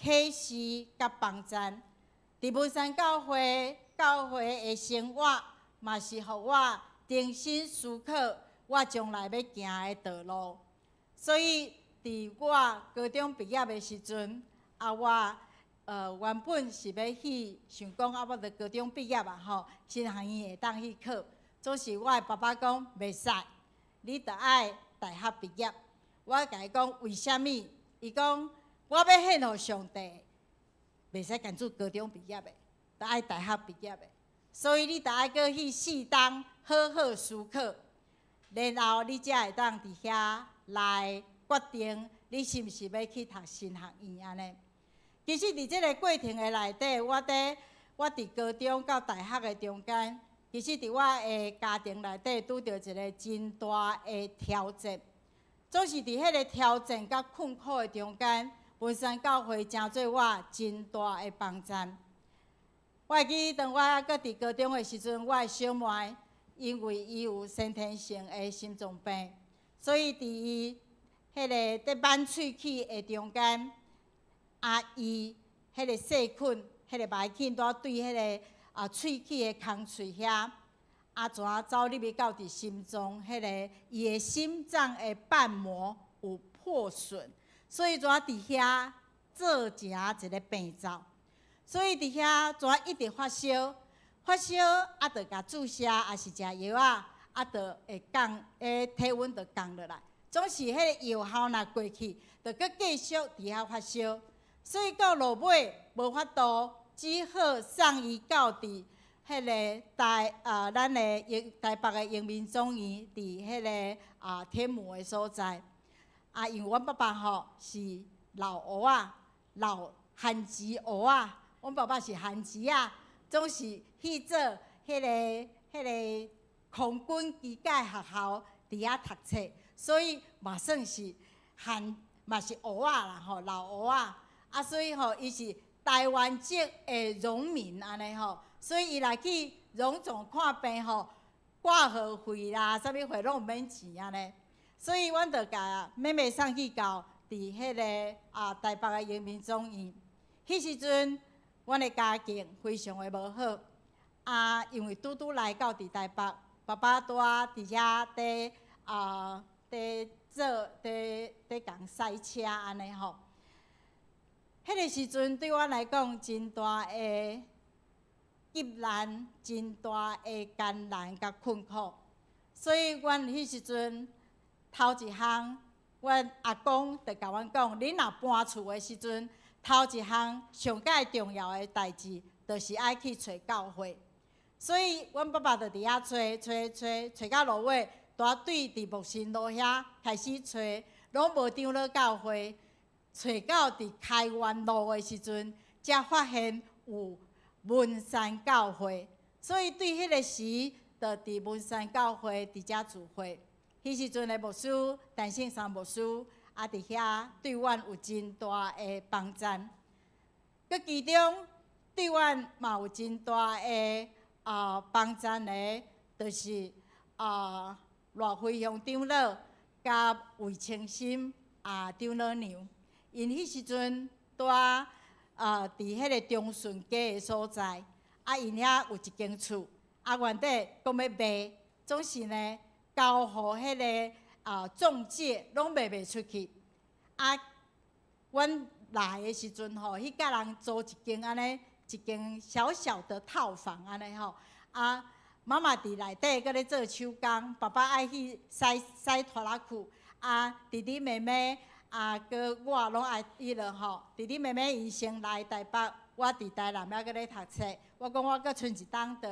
啟示佮幫贊。佇文山教會，教會的生活，嘛是予我重新思考我將來欲行的道路。所以，佇我高中畢業的時陣，啊，我原本是欲去想講啊，我著高中畢業啊吼，神學院會當去考。總是我的爸爸講袂使，你著愛大學畢業。我共伊講為啥物？伊講我欲獻予上帝，袂使干做高中畢業的，著愛大學畢業的。所以你著愛閣去四冬好好思考，然後你才會當佇遐來決定你是毋是欲去讀神學院按呢。其實佇這个過程的內底，我佇高中到大學的中間，其實佇我的家庭內底拄著一个真大的挑戰。總是佇彼个挑戰佮困苦的中間，文山教會成做我真大的幫助。我會記當我猶閣佇高中的時陣，我的小妹因為伊有先天性的心臟病，所以佇伊彼个佇挽喙齒的中間，啊，伊彼個細菌、彼個霾菌拄對彼个喙齒的空喙遐，啊，怎走入去到佇心臟彼个伊的心臟的瓣膜有破損，所以怎佇遐造成一个病灶。所以佇遐怎一直發燒，發燒啊，著共注射，抑是食藥仔，啊，著會降，體溫著降落來。總是彼个藥效若過去，著閣繼續佇遐發燒。所以到落尾無法度，只好送伊到佇彼个台啊，咱的榮台北的榮民總院，佇彼个天母的所在。啊，因為阮爸爸吼是老蚵仔，老番薯蚵仔。阮爸爸是番薯仔，總是去做彼个空軍機械學校佇遐讀冊，所以嘛算是番嘛是蚵仔啦吼，老蚵仔。啊，所以吼，伊是台灣籍的榮民按呢吼，所以伊若去榮總看病吼，掛號費啦，啥物費攏毋免錢按呢。所以阮就共妹妹送去到佇彼个台北的榮民總院。彼時陣，阮的家境非常的無好，啊，因為拄拄來到佇台北，爸爸拄仔佇遐佇做佇佇共駛車按呢吼。彼个時陣對我來講，真大的急難，真大的艱難佮困苦。所以，阮彼時陣頭一項，阮阿公就共阮講：恁若搬厝的時陣，頭一項上蓋重要的代誌，就是愛去揣教會。所以，阮爸爸就佇遐揣揣揣揣到落尾，拄對佇木心路遐開始揣，攏無長老教會。揣到佇開元路的時陣，才發現有文山教會。所以對彼个時，就佇文山教會佇遮聚會。彼時陣的牧師陳聖山牧師，啊，佇遐對阮有真大的幫助。閣其中對阮嘛有真大的幫助的，就是賴飛雄長老佮魏清心長老娘。𪜶彼時陣拄佇彼个中順街的所在，啊，𪜶遐有一間厝，啊，原底講欲賣，總是呢交予彼个中介攏賣袂出去。啊，阮來的時陣吼，彼佮人租一間按呢，一間小小的套房按呢吼。啊，媽媽佇內底閣咧做手工，爸爸愛去駛駛拖拉庫，啊，弟弟妹妹啊，閣我攏愛彼落吼。弟弟妹妹𪜶先來台北，我佇台南猶閣咧讀冊。我講我閣賰一冬就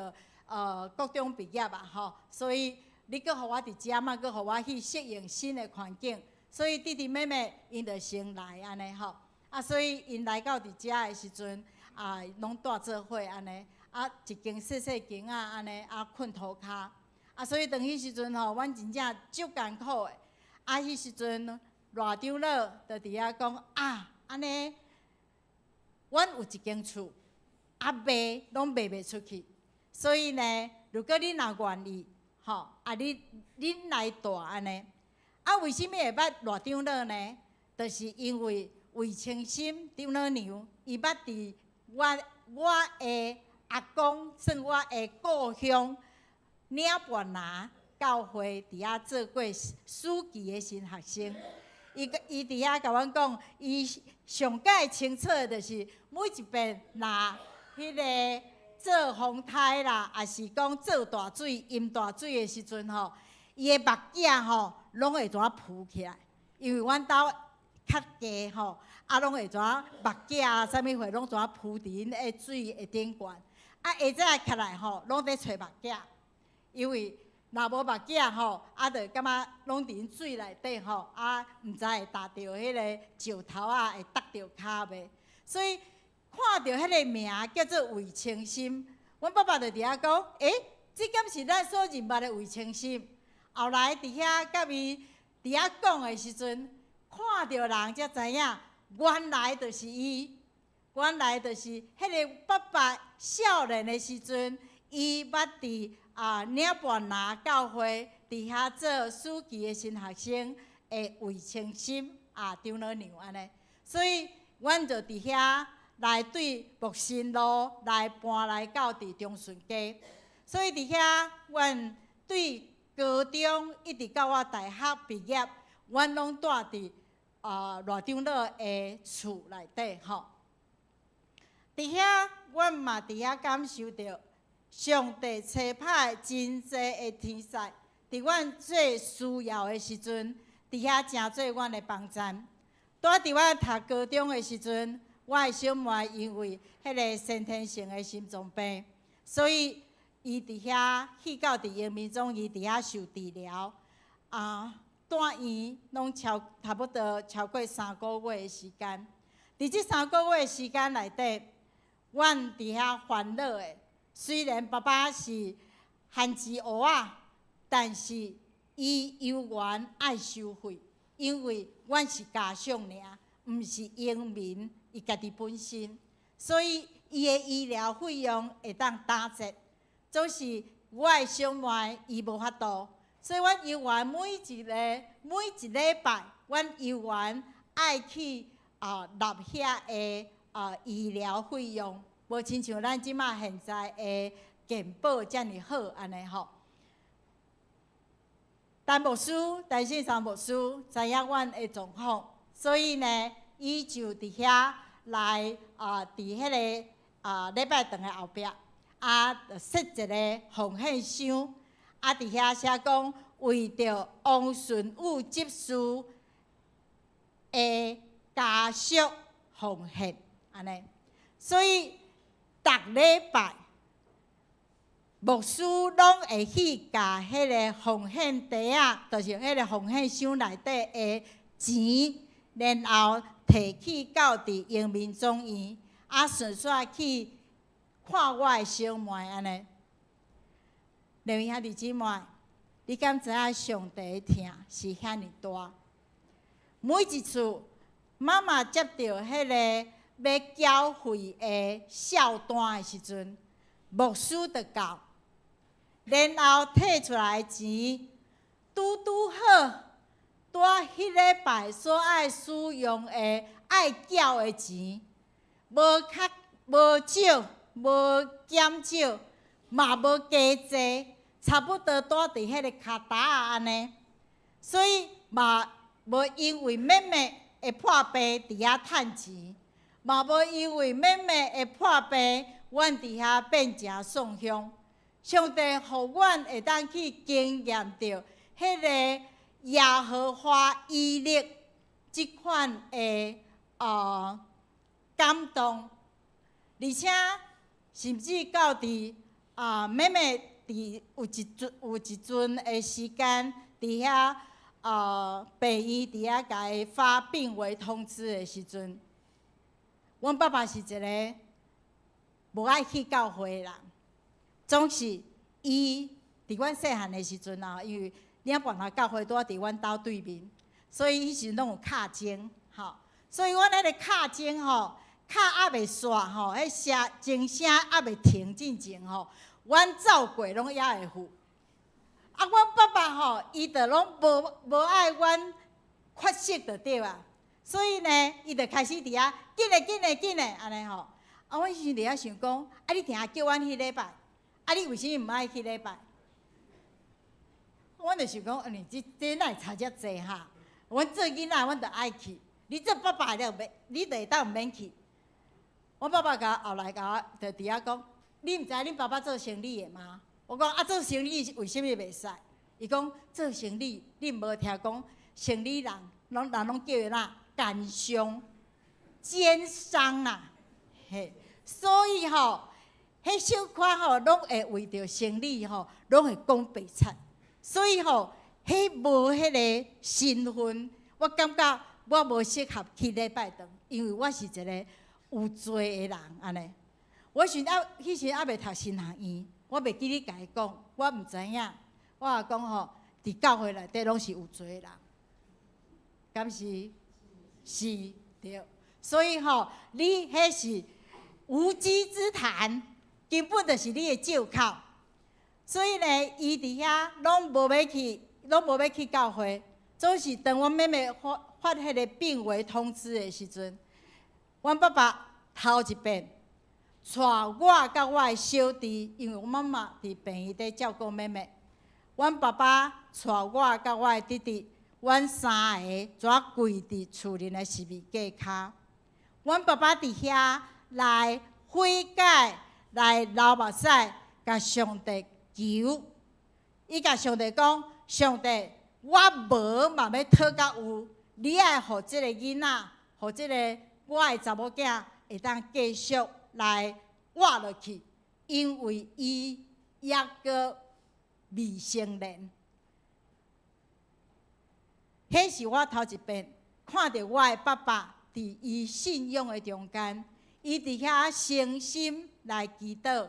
國中畢業啊吼，所以你閣予我佇遮嘛，閣予我去適應新的環境。所以弟弟妹妹𪜶就先來按呢吼。啊，所以𪜶來到佇遮的時陣，啊，攏蹛做伙按呢，啊，一間細細間仔按呢，啊，睏塗跤。啊，所以當彼時陣吼，阮真正足艱苦的。啊，彼時陣賴長老就佇遐講啊，按呢，阮有一間厝，啊賣攏賣袂出去，所以呢，如果恁若願意，吼，啊恁來蹛按呢。啊，為啥物會捌賴長老呢？就是因為魏清心長老娘，伊捌佇我的阿公，算我的故鄉領撥拿教會佇遐做過暑期的神學生。伊佇遐共阮講，伊上蓋清楚的就是每一遍若彼个做風颱啦，抑是講做大水、淹大水的時陣吼，伊的目鏡吼。攏會怎浮起來？因為阮兜較低吼，啊，攏會怎目鏡啊，啥物貨攏怎浮佇𪜶的水的頂懸。啊，下早起來吼，攏佇揣目鏡，因為若無目鏡吼，啊，就感覺攏佇𪜶水內底吼，啊，毋知會踏著彼个石頭仔，會觸著跤袂。所以看著彼个名叫做魏清心，阮爸爸就佇遐講：欸，這敢是咱所認捌的魏清心？後來佇遐佮伊佇遐講的時陣，看著人才知影，原來就是伊，原來就是彼个爸爸少年的時陣，伊捌佇啊領伴拿教會佇遐做暑期的神學生的魏清心啊長老娘按呢，所以阮就佇遐來對木新路來搬來到佇中順街，所以佇遐阮對高中一直到我大學畢業，阮攏住佇啊賴長老的厝內底吼。佇遐，阮嘛佇遐感受著上帝差派真濟的天使，佇阮最需要的時陣，佇遐成做阮的幫贊。拄佇阮讀高中的時陣，我的小妹因為彼个先天性的心臟病，所以伊佇遐去到佇榮民總醫佇遐受治療，啊，住院攏超差不多超過三個月的時間。佇這三個月的時間內底，阮佇遐煩惱的。雖然爸爸是番薯蚵仔，但是伊猶原愛收費，因為阮是家屬爾，毋是榮民伊家己本身，所以伊的醫療費用會當打折。總是我的小妹伊無法度，所以阮猶原每一个每一禮拜，阮猶原愛去啊納遐的啊醫療費用，無親像咱這馬現在的健保遮爾好按呢吼。陳牧師、陳信山牧師知影阮的狀況，所以呢，伊就佇遐來啊，佇彼个啊禮拜堂的後壁啊，設一个奉獻箱，啊，佇遐寫講為著王順武執事的家屬奉獻，按呢，所以逐禮拜牧師攏會去共彼个奉獻袋仔，就是彼个奉獻箱內底的錢，然後提去到佇榮民總院，啊，順紲去看我的小妹按呢。兩位兄弟姊妹，你敢知影上帝的疼是遐爾大？每一次媽媽接著彼个欲繳費的數單的時陣，牧師就到，然後提出來的錢，拄拄好，拄彼禮拜所愛使用的愛繳的錢，無較無少，無減少，嘛無加濟，差不多拄佇彼个跤踏仔按呢，所以嘛無因為妹妹會破病佇遐趁錢，嘛無因為妹妹會破病，阮佇遐變成送香。上帝予阮會當去經驗著彼个耶和華以勒這款的感動，而且甚至到佇啊妹妹佇有一陣有一陣的時間佇遐病院佇遐共伊發病危通知的時陣，阮爸爸是一个無愛去教會的人，總是伊佇阮細漢的時陣啊，因為領伴仔教會拄仔佇阮兜對面，所以彼時陣攏有敲鐘，吼，所以阮彼個敲鐘吼，敲猶未煞吼，彼聲鐘聲猶未停進前吼，阮走過攏猶會赴。啊，阮爸爸吼，伊就攏無無愛阮缺席就對啊，所以呢，伊就開始佇遐緊嘞緊嘞緊嘞按呢吼。啊，阮時陣佇遐想講，啊，你定定叫阮去禮拜，啊，你為啥物毋愛去禮拜？阮就想講，啊，你這這哪會差遮濟哈？阮做囡仔，阮就愛去；你做爸爸了，免，你就會當毋免去。阮爸爸共後來共我就佇遐講，你毋知恁爸爸做生理的嗎？我講啊，做生理為啥物袂使？伊講做生理，你無聽講生理人，攏人攏叫伊哪奸商、奸商啦，嘿，所以吼，彼小可吼，攏會為著生理吼，攏會講白賊。所以吼，彼無彼个身份，我感覺我無適合去禮拜堂，因為我是一個有罪的人按呢。我時猶彼時猶未讀神學院，我袂記得共伊講，我毋知影。我也講吼，佇教會內底攏是有罪的人，敢是？是，對。所以吼，你彼是無稽之談，根本就是你的借口。所以呢，伊佇遐攏無欲去，攏無欲去教會。總是當阮妹妹發發彼个病危通知的時陣，阮爸爸頭一遍帶我佮我的小弟，因為阮媽媽佇病院佇照顧妹妹。阮爸爸帶我佮我的弟弟，阮三个怎跪佇厝裡的十字架跤。阮爸爸佇遐來悔改，來流目屎，共上帝求。伊共上帝講：上帝，我無嘛欲討甲有，你愛予這个囡仔，予這个我的查某囝會當繼續來活落去，因為伊猶閣未成年。彼是我頭一遍看著我的爸爸佇伊信仰的中間，伊佇遐誠心來祈禱，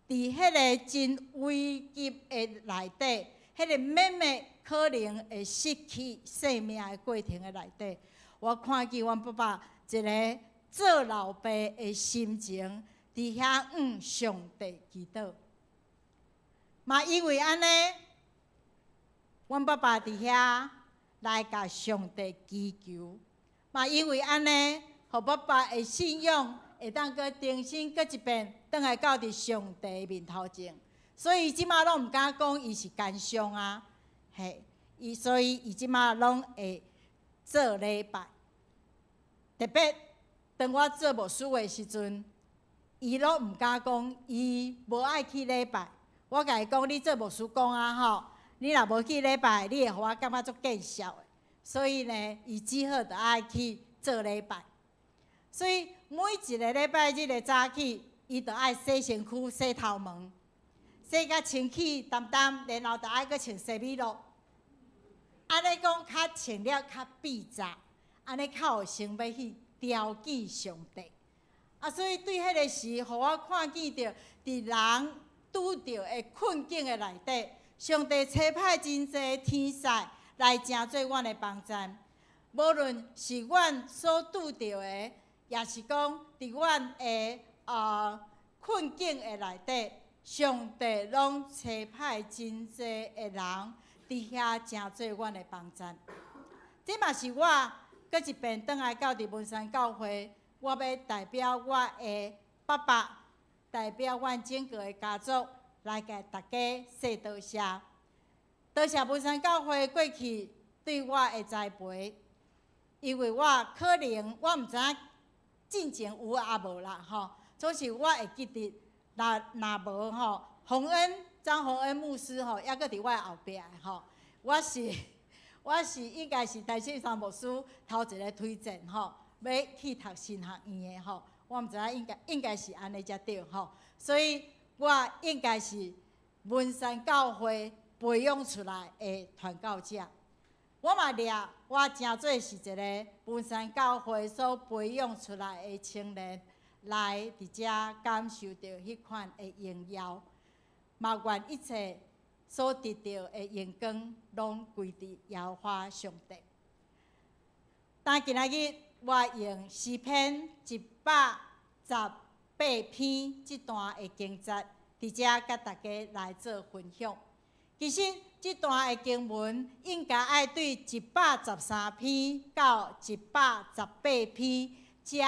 佇彼个真危急的內底，彼个妹妹可能會失去性命的過程的內底，我看見阮爸爸一个做老爸的心情，佇遐向上帝祈禱。嘛因為按呢，阮爸爸佇遐來共上帝祈求。嘛因為按呢，予爸爸的信仰會當閣重新閣一遍，轉來到佇上帝面頭前。所以這馬攏毋敢講伊是奸商啊，嘿，伊所以伊這馬攏會做禮拜。特別當我做牧師的時陣，伊攏毋敢講伊無愛去禮拜。我共伊講，你做牧師講啊吼，你若無去禮拜，你會予我感覺足見笑的。所以呢，伊只好著愛去做禮拜。所以每一个禮拜日的早起，伊著愛洗身軀、洗頭毛，洗甲清氣澹澹，然後著愛閣穿西米露。按呢講較穿了較秘雜，按呢較有心欲去朝見上帝。啊，所以對彼个時，予我看見著佇人拄著的困境的內底，上帝差派真濟天使來成做阮的幫贊。無論是阮所拄著的，抑是講佇阮的困境的內底，上帝攏差派真濟的人佇遐成做阮的幫贊。這嘛是我閣一遍轉來到佇文山教會，我欲代表我的爸爸，代表阮整個的家族來共大家說多謝。多謝文山教會過去對我的栽培，因為我可能我毋知影進前有抑無啦吼，總是我會記得，若若無吼，洪恩張洪恩牧師吼，猶閣佇我的後壁吼，我是我是應該是陳信山牧師頭一个推薦吼，欲去讀神學院的吼，我毋知影應該應該是按呢才對吼，所以我應該是文山教會培養出來的傳教者。我嘛掠我成做是一个文山教會所培養出來的青年，來佇遮感受著彼款的榮耀，嘛願一切所得著的榮光，攏歸佇耶和華上帝。但今仔日我用詩篇118篇這段的經節，佇遮佮大家來做分享。其實這段的經文應該愛對113篇到118篇，遮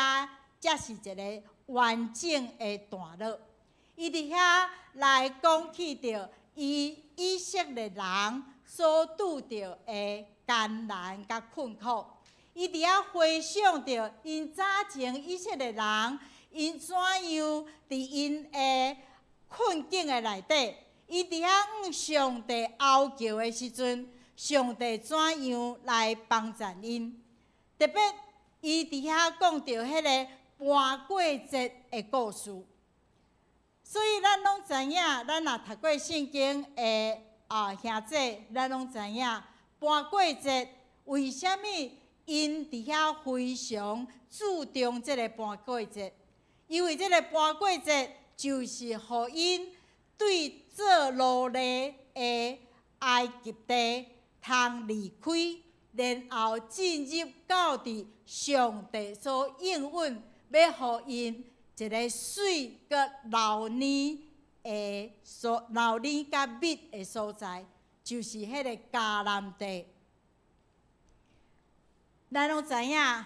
才是一个完整的段落。伊佇遐來講起著伊以色列人所拄著的艱難佮困苦。伊佇遐回想著𪜶早前以色列人，𪜶怎樣佇𪜶的困境的內底，伊佇遐向上帝哀求的時陣，上帝怎樣來幫贊𪜶？特別伊佇遐講著彼个盤過節的故事。所以咱攏知影，咱若讀過聖經的兄姊，咱攏知影盤過節為啥物𪜶佇遐非常注重這个盤過節？因為這个盤過節就是予𪜶對做奴隸的埃及地通離開，然後進入到佇上帝所應允欲予𪜶一个水佮流奶的所流奶佮蜜的所在，就是彼个迦南地。咱攏知影，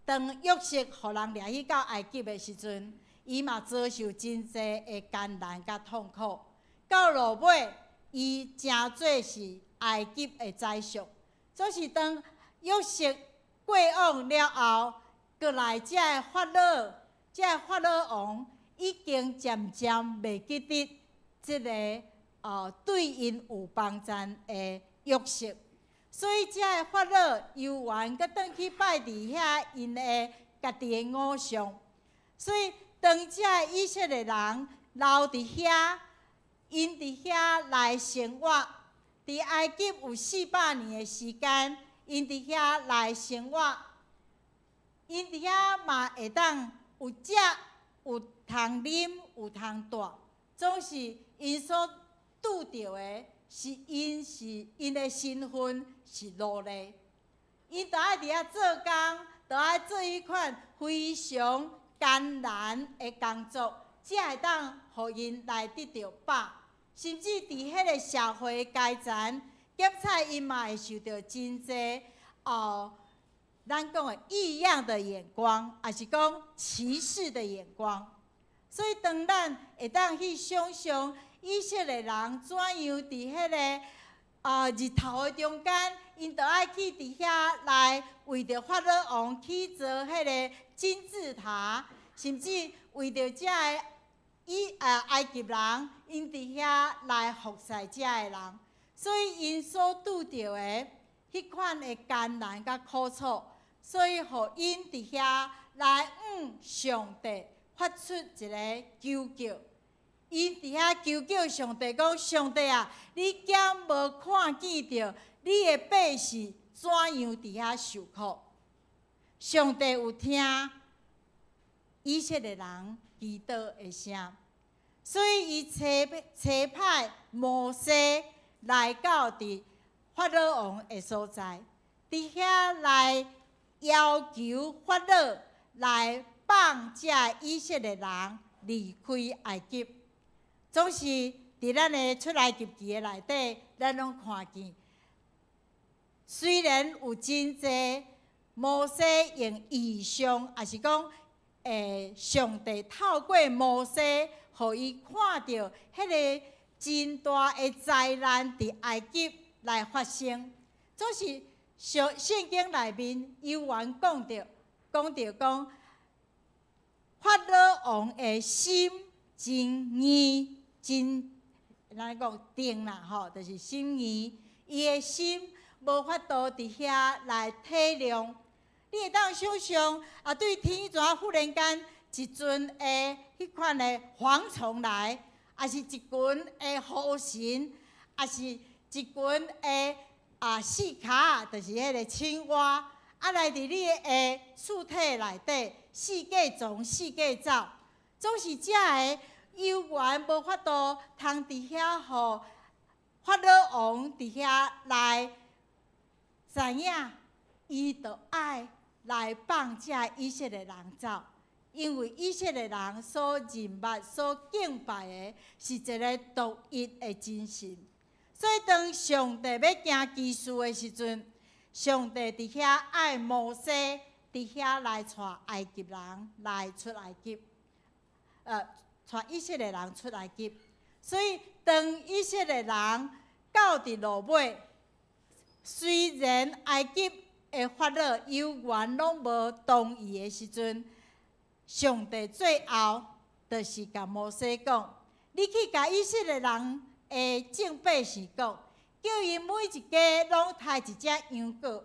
當約瑟予人掠去到埃及的時陣，伊嘛遭受真濟的艱難佮痛苦。到落尾，伊成做是埃及的宰相。總是當約瑟過往了後，閣來這个法老，這个法老王已經漸漸袂記得這个對𪜶有幫贊的約瑟。所以，這个法老猶原閣轉去拜佇遐𪜶的家己的偶像。所以，當這个以色列人留佇遐，𪜶佇遐來生活，佇埃及有400年的時間，𪜶佇遐來生活，𪜶佇遐嘛會當有食、有通啉、有通蹛，總是𪜶所拄著的是𪜶是𪜶的身份是奴隸，𪜶著愛佇遐做工，著愛做彼款非常艱難的工作，才會當予𪜶來得著飽。甚至佇彼个社會階層，檢採𪜶嘛會受著真濟咱講的異樣的眼光，抑是講歧視的眼光。所以，當咱會當去想像以色列人怎樣佇彼个日頭的中間，𪜶著愛去佇遐來為著法老王去做彼个金字塔，甚至為著這个埃及人，𪜶佇遐來服侍這个人，所以𪜶所拄著的彼款的艱難佮苦楚，所以予𪜶佇遐來向上帝發出一个求叫。𪜶佇遐求叫上帝講：上帝啊，你敢無看見著你的百姓怎樣佇遐受苦？上帝有聽以色列人祈禱的聲，所以伊差派摩西來到佇法老王的所在，佇遐來要求法老來放這以色列人離開埃及。總是佇咱的出埃及記的內底，咱攏看見，雖然有真濟摩西用異象，抑是講，上帝透過摩西，予伊看著彼个真大的災難佇埃及來發生。總是上聖經內面猶原講著，講著講，法老王的心真硬。真，咱講定啦吼，就是心硬，伊的心無法度佇遐來體諒。你會當想像啊，對天怎忽然間一陣的彼款的蝗蟲來，抑是一群的河神，抑是一群的四跤，就是彼个青蛙，啊來佇你的厝體內底四界傱四界走，總是這个猶原無法度通佇遐，予法老王佇遐來知影，伊著愛來放這以色列人走，因為以色列人所認捌、所敬拜的是一个獨一的真神。所以當上帝欲行奇事的時陣，上帝佇遐愛摩西佇遐來帶埃及人來出埃及，帶以色列人出埃及。所以當以色列人到佇落尾，雖然埃及的法老猶原攏無同意的時陣，上帝最後就是共摩西講：你去共以色列人的眾百姓講，叫𪜶每一家攏刣一隻羊羔，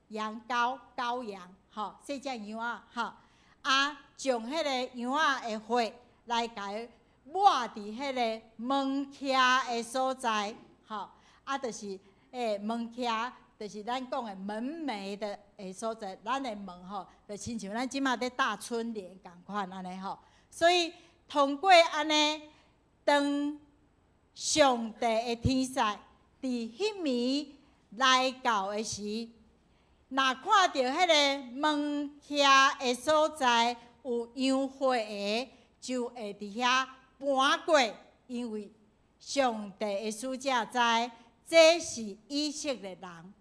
羊羔羔羊，吼，細隻羊仔，吼，啊，將彼个羊仔的血來共伊抹佇彼个門徛的所在，吼，啊，就是門徛，就是咱講的門楣的所在，咱的門吼，就親像咱這馬咧貼春聯仝款按呢吼，所以通過按呢，當上帝的天使佇彼暝來到的時，若看著彼个門徛的所在有羊血的，就會佇遐搬過，因為上帝的使者知這是以色列人，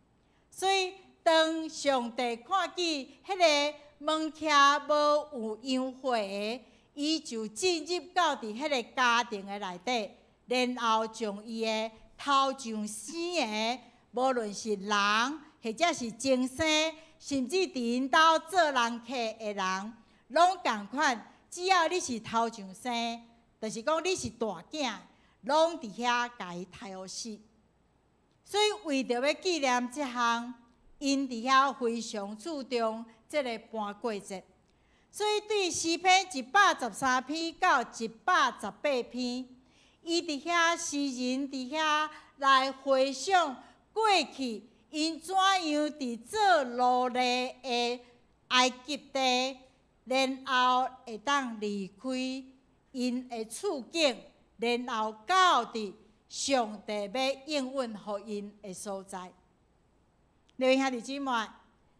所以當上帝看見彼个門徛無有羊血的，伊就進入到佇彼个家庭的內底，然後將伊的頭上生的，無論是人或者是精生，甚至佇𪜶兜做人客的人，攏仝款。只要你是頭上生，就是講你是大囝，攏佇遐共伊刣予死。所以為著欲紀念這項，𪜶佇遐非常注重這个盤過節。所以對詩篇113篇到118篇，伊佇遐詩人佇遐來回想過去，𪜶怎樣佇做奴隸的埃及地，然後會當離開𪜶的處境，然後到佇上帝欲應允予𪜶的所在。各位兄弟姊妹，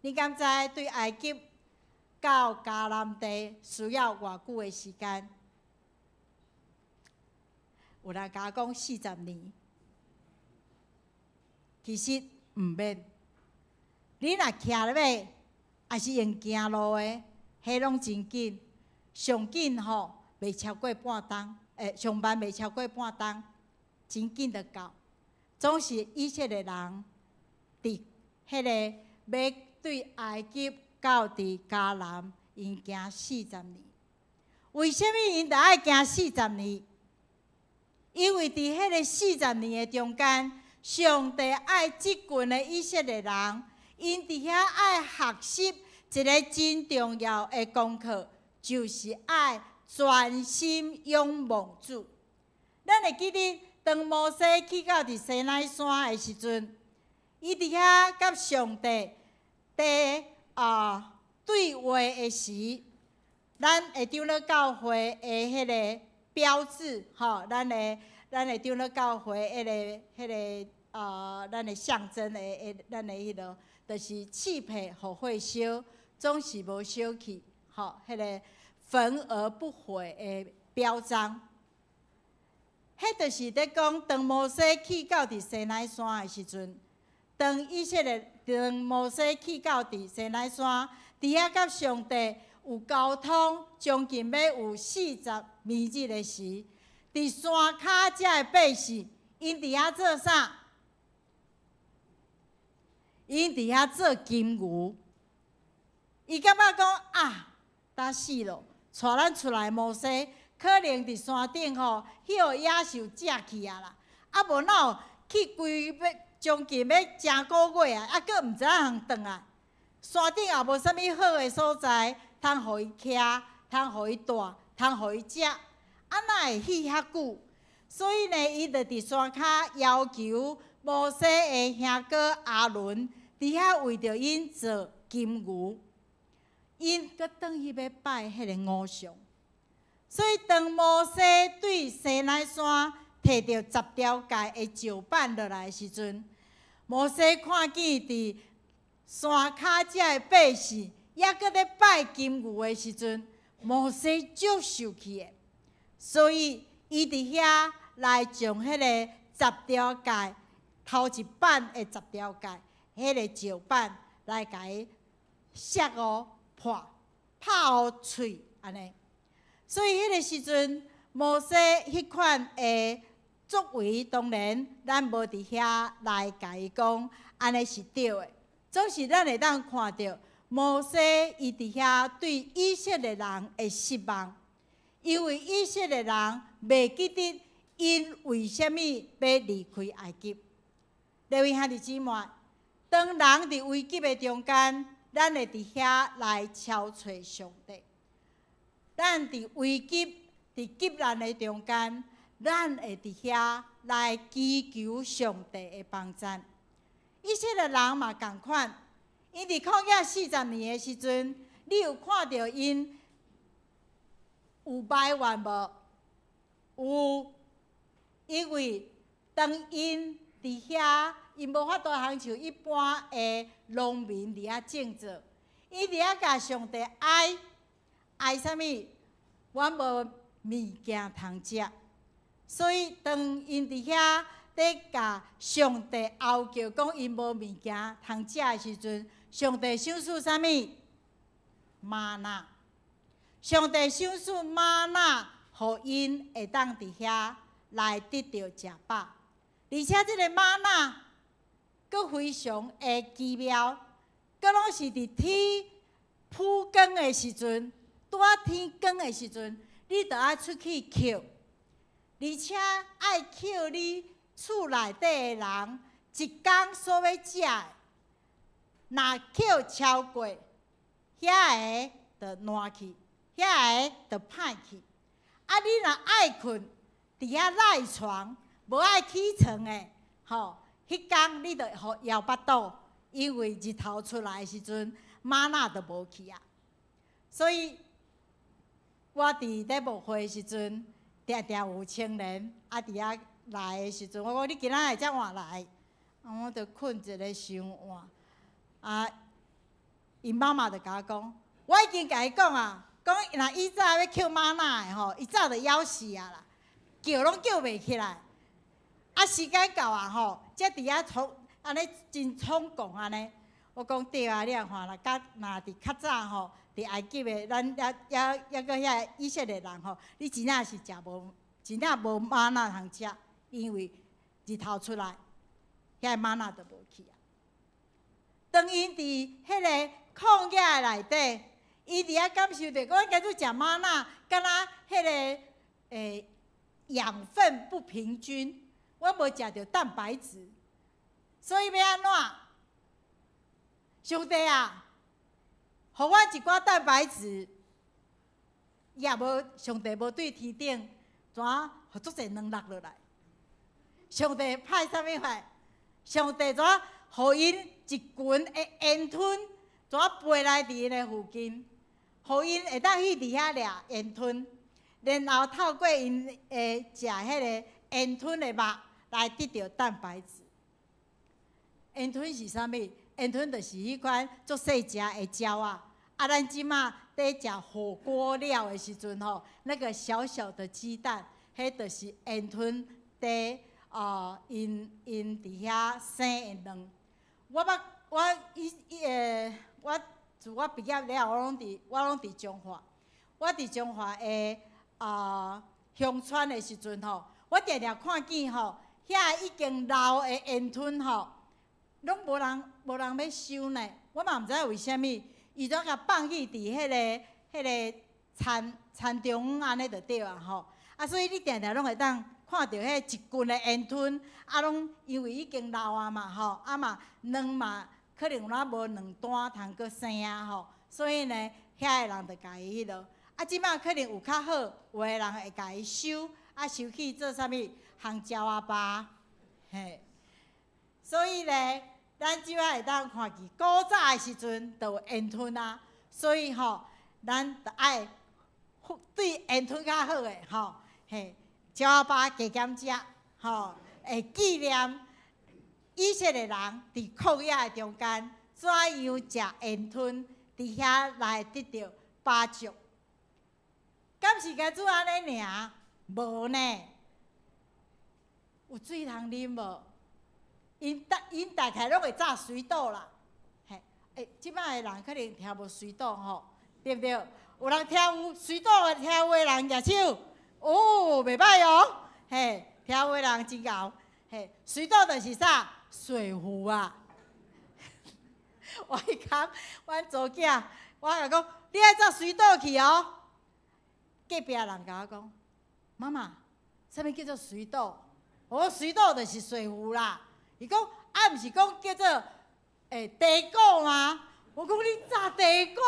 你敢知對埃及到迦南地需要偌久的時間？有人共我講40年，其實毋免。你若騎馬，抑是用行路的，彼攏真緊。上緊吼，袂超過半冬，上慢袂超過半冬，真緊就到。總是以色列人佇彼个欲對埃及到佇迦南，𪜶行四十年。為啥物𪜶著愛行四十年？因為佇彼个四十年的中間，上帝愛這群的以色列人，𪜶佇遐愛學習一个真重要的功課，就是愛專心仰望主。咱會記得，當摩西去到佇西奈山的時陣，伊佇遐佮上帝佇對話的時，咱的長老教會的彼个標誌，吼，咱的長老教會彼个咱的象徵的，咱的彼落，就是刺皮予火燒，總是無燒去，吼，彼个焚而不毀的標章。彼就是咧講，當摩西去到佇西奈山的時陣，當以色列當摩西去到佇西奈山，佇遐佮上帝有溝通，將近欲有40暝日的時，佇山跤遮的百姓，𪜶佇遐做啥？𪜶佇遐做金牛。伊感覺講啊，焦死咯！帶咱出來摩西，可能佇山頂吼，予野獸食去啊啦！啊，無哪有去規欲將近欲誠個月啊，啊，閣毋知影通轉來。山頂也無啥物好的所在，通予伊徛，通予伊蹛，通予伊食，啊，哪會去遐久？所以呢，伊就佇山跤要求摩西的兄哥亞倫，佇遐為著𪜶做金牛，𪜶閣轉去欲拜彼个偶像。所以當摩西對西奈山提著十條誡的石板落來的時陣，摩西看見佇山跤遮的百姓，猶閣咧拜金牛的時陣，摩西足受氣的，所以伊佇遐來將彼个十條誡頭一版的十條誡，彼个石板來共伊摔予破，拍予碎按呢。所以彼个時陣，摩西彼款的作為，當然咱無佇遐來共伊講，按呢是對的。總是咱會當看著摩西伊佇遐對以色列人的失望，因為以色列人袂記得 𪜶為啥物欲離開埃及？各位兄弟姊妹，當人佇危急的中間，咱會佇遐來敲揣上帝。咱佇危急、佇急難的中間，咱會佇遐來祈求上帝的幫贊。以色列人嘛仝款，𪜶佇曠野四十年的時陣，你有看著𪜶有埋怨無？有，因為當𪜶佇遐，𪜶無法度通像一般的農民佇遐種作，𪜶佇遐共上帝哀哀啥物？阮無物件通食，所以當𪜶佇遐咧共上帝哀叫，講𪜶無物件通食的時陣，上帝賞賜啥物？嗎哪。上帝賞賜嗎哪，予𪜶會當佇遐來得著食飽。而且這个嗎哪，閣非常的奇妙，閣攏是佇天曝光的時陣，拄仔天光的時陣，你著愛出去抾，而且愛抾你厝內底的人一工所欲食的，若抾超過，遐个就爛去，遐个就歹去。啊，你若愛睏佇遐賴床，無愛起床的，吼，彼工你就予枵腹肚，因為日頭出來的時陣，嗎哪就無去啊。所以，我佇咧牧會的時陣，定定有青年啊佇遐來的時陣，我講你今仔會遮晚來，啊，我就睏一个傷晚。啊，𪜶媽媽就共我講，我已經共伊講啊，講若以早欲抾嗎哪的吼，伊早就枵死啊啦，叫攏叫袂起來。啊，時間到啊吼，才佇遐衝，按呢真衝動按呢。我講對啊，你若看啦，佮若佇較早吼，佇埃及的，咱猶猶猶閣遐以色列人吼，你真正是食無，真正無嗎哪通食，因為日頭出來，遐个嗎哪就無去啊。當𪜶佇彼个曠野內底，伊佇遐感受著，講假如食嗎哪，敢若彼个養分不平均，我無食著蛋白質，所以欲按怎？上帝啊，予阮一寡蛋白質，也無上帝無對天頂怎予足濟卵落落來？上帝派啥物來？上帝怎予𪜶一群的煙吞，怎飛來佇𪜶的附近，予𪜶會當去佇遐掠煙吞，然後透過𪜶會食彼个煙吞的肉來得著蛋白質。煙吞是啥物？煙吞就是彼款足細隻的鳥仔。啊，咱這馬佇食火鍋料的時陣吼，那個小小的雞蛋，彼就是煙吞佇啊，𪜶𪜶佇遐生的卵。我捌我以以我自我畢業了後，我攏佇彰化。我佇彰化的啊鄉村的時陣吼，我定定看見吼，遐已經老的煙吞吼，攏無人欲收呢。我嘛毋知影為啥物，伊怎共放去佇彼个田田中央按呢就對啊吼。啊，所以你定定攏會當看著彼一群的煙吞，啊，攏因為已經老啊嘛吼，啊嘛卵嘛可能有哪無卵單通閣生啊吼，所以呢，遐个人就共伊彼落。啊，這馬可能有較好，有的人會共伊收，啊，收去做啥物？烘鳥仔肉，嘿。所以呢，咱這擺會當看見古早的時陣就有煙吞啊，所以吼，咱著愛對煙吞較好的吼，嘿，鳥仔肉加減食，吼，會紀念以色列人佇曠野的中間怎樣食煙吞，佇遐來得著飽足。敢是共主按呢爾？無呢，有水通啉無？𪜶大概攏會紮水倒啦，嘿，欸，這擺的人可能聽無水倒吼，對毋對？有人聽有水倒的，聽有的人舉手，哦，袂䆀哦，嘿，聽有的人真𠢕，嘿，水倒就是啥？水壺啊！我彼工，阮查某囝，我共講，你愛紮水倒去哦。隔壁人共我講，媽媽，啥物叫做水倒？我讲水倒就是水壶啦。伊讲啊，毋是讲叫做茶果嗎？我講你炸茶果，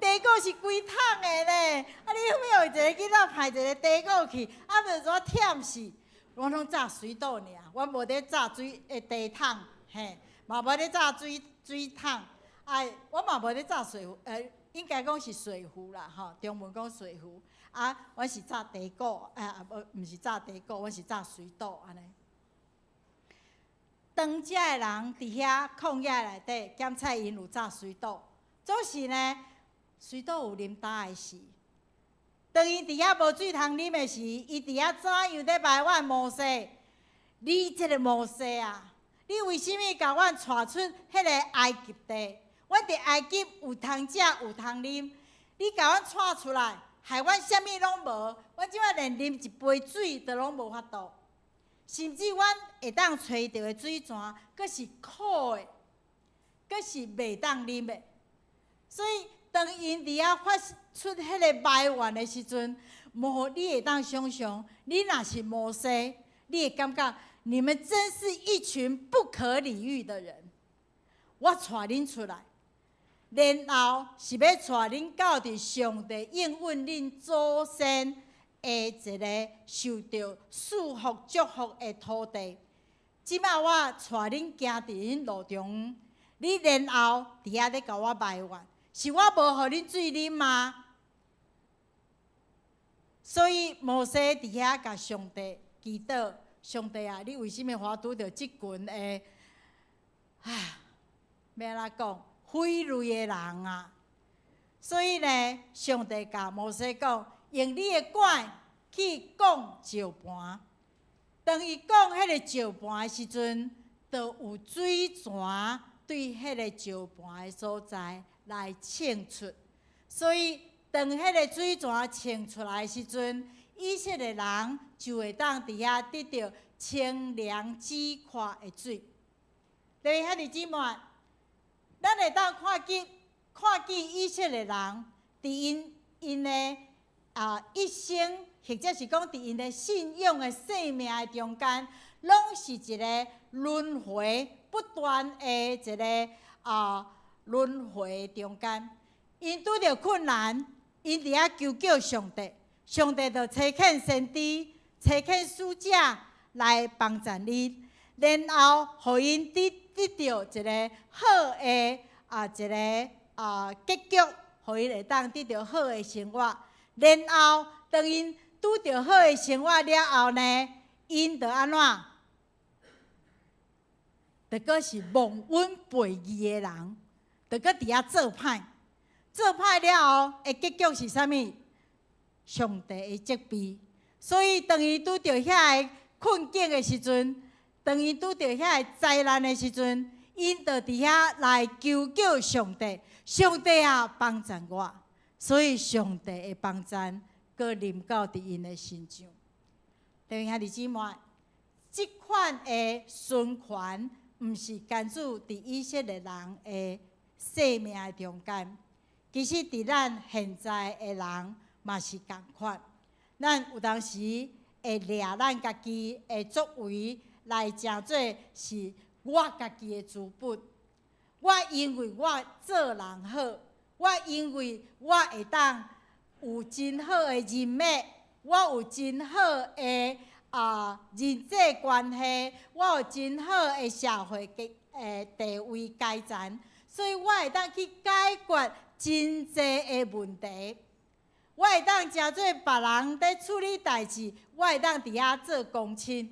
茶果是規桶的呢。啊，你欲予一个囡仔派一个茶果去，啊，袂怎忝死？我攏炸水倒爾，我無咧炸水茶桶，嘿，嘛無咧炸水水桶。哎，我嘛無咧炸水壺，應該講是水壺啦，吼，中文講水壺。啊，阮是炸茶果，啊，無，毋是炸茶果，阮是炸水倒按呢。當遮的人佇遐曠野內底檢測𪜶有炸水倒，總是呢，水倒有啉焦的時。當𪜶佇遐無水通啉的時，伊佇遐怎樣咧埋怨摩西？你這个摩西啊，你為啥物共阮帶出彼个埃及地？阮佇埃及有通食有通啉，你共阮帶出來，害阮啥物攏無，阮這擺連啉一杯水都攏無法度。甚至阮會當揣著的水泉，閣是苦的，閣是袂當啉的。所以，當𪜶佇遐發出彼个埋怨的時陣，無你會當想像，你若是摩西，你會感覺你們真是一群不可理喻的人。我帶恁出來，然後是欲帶恁到佇上帝應允恁祖先的一个受著賜福祝福的土地。這擺我帶恁行佇恁路中，你然後佇遐咧共我埋怨，是我無予恁水啉嗎？所以摩西佇遐共上帝祈禱：上帝啊，你為啥物予我拄著這群的？唉，欲按怎講？匪類的人啊！所以呢，上帝共摩西講：用你的拐去摃石盤。當伊摃彼个石盤的時陣，就有水泉對彼个石盤的所在來衝出。所以，當彼个水泉衝出來的時陣，以色列人就會當佇遐得著清涼止渴的水。各位兄弟姊妹，咱會當看見以色列人佇𪜶的一生，或者是講佇𪜶的信仰的生命的中間，攏是一个輪迴不斷的一个輪迴中間。𪜶拄著困難，𪜶佇遐求叫上帝，上帝就差遣先知、差遣使者來幫贊𪜶，然後予𪜶得著一个好的一个結局，予𪜶會當得著好的生活。然後當𪜶拄著好的生活了後呢，𪜶就按怎？就閣是忘恩背義的人，就閣佇遐做歹。做歹了後，的結局是啥物？上帝的責備。所以當伊拄著遐个困境的時陣，當伊拄著遐个災難的時陣，𪜶就佇遐來求叫上帝。上帝啊，幫贊我！所以上帝的幫贊，閣臨到佇𪜶的身上。弟兄兄弟姊妹，這款的循環，毋是單止佇以色列人的生命的中間，其實佇咱現在的人嘛是仝款。咱有當時會掠咱家己的作為來成做是我家己的資本。我因為我做人好，我因為我會當有真好的人脈，我有真好的人際關係，我有真好的社會地位階層，所以我會當去解決真濟的問題。我會當成做別人佇處理代誌，我會當佇遐做公親，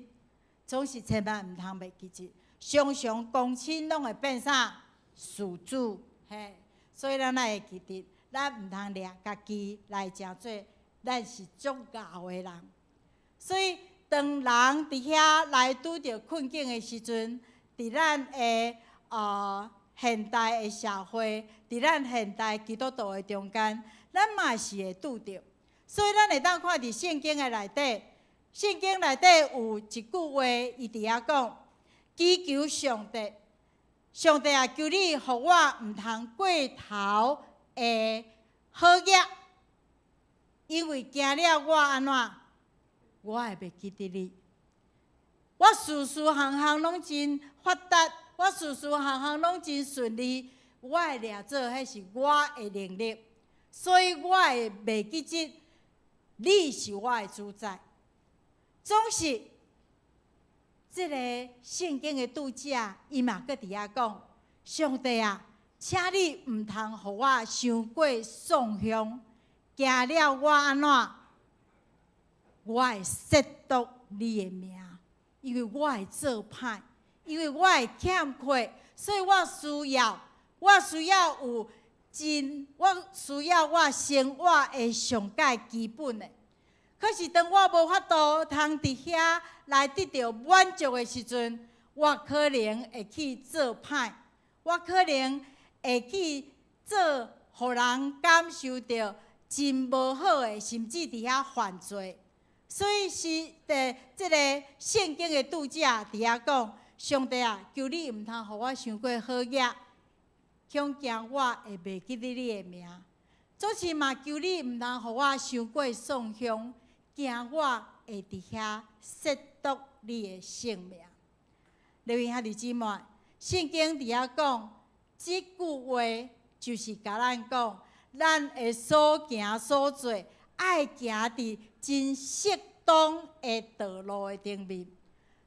總是千萬毋通袂記得，常常公親攏會變啥？事主，嘿，所以咱愛會記得，咱毋通掠家己來成做，咱是足𠢕的人。所以，當人佇遐來拄著困境的時陣，佇咱的現代的社會，佇咱現代基督徒的中間，咱嘛是會拄著。所以，咱會當看佇聖經的內底，聖經內底有一句話，伊佇遐講：祈求上帝，上帝啊，求你予我毋通過頭的好額，因為行了我按怎，我會袂記得你。我事事項項攏真發達，我事事項項攏真順利，我會掠做彼是我的能力，所以我會袂記得你是我的主宰。總是這个聖經的著者，伊嘛閣佇遐講：上帝啊，請你毋通予我傷過喪向，驚了我按怎？我會褻瀆你的名，因為我會做歹，因為我會欠缺，所以我需要有真，我需要我生活的上蓋基本的。可是當我無法度通佇遐來得著滿足的時陣，我可能會去做歹，我可能會去做，予人感受著真無好的，甚至佇遐犯罪。所以是佇這个聖經的著者佇遐講：上帝啊，求你毋通予我傷過好額，恐驚我會袂記得你的名。總是嘛，求你毋通予我傷過喪向，驚我會佇遐褻瀆你的聖名。各位兄弟姊妹，聖經佇遐講，這句話就是共咱講，咱的所行所做，愛行佇真適當的道路的頂面。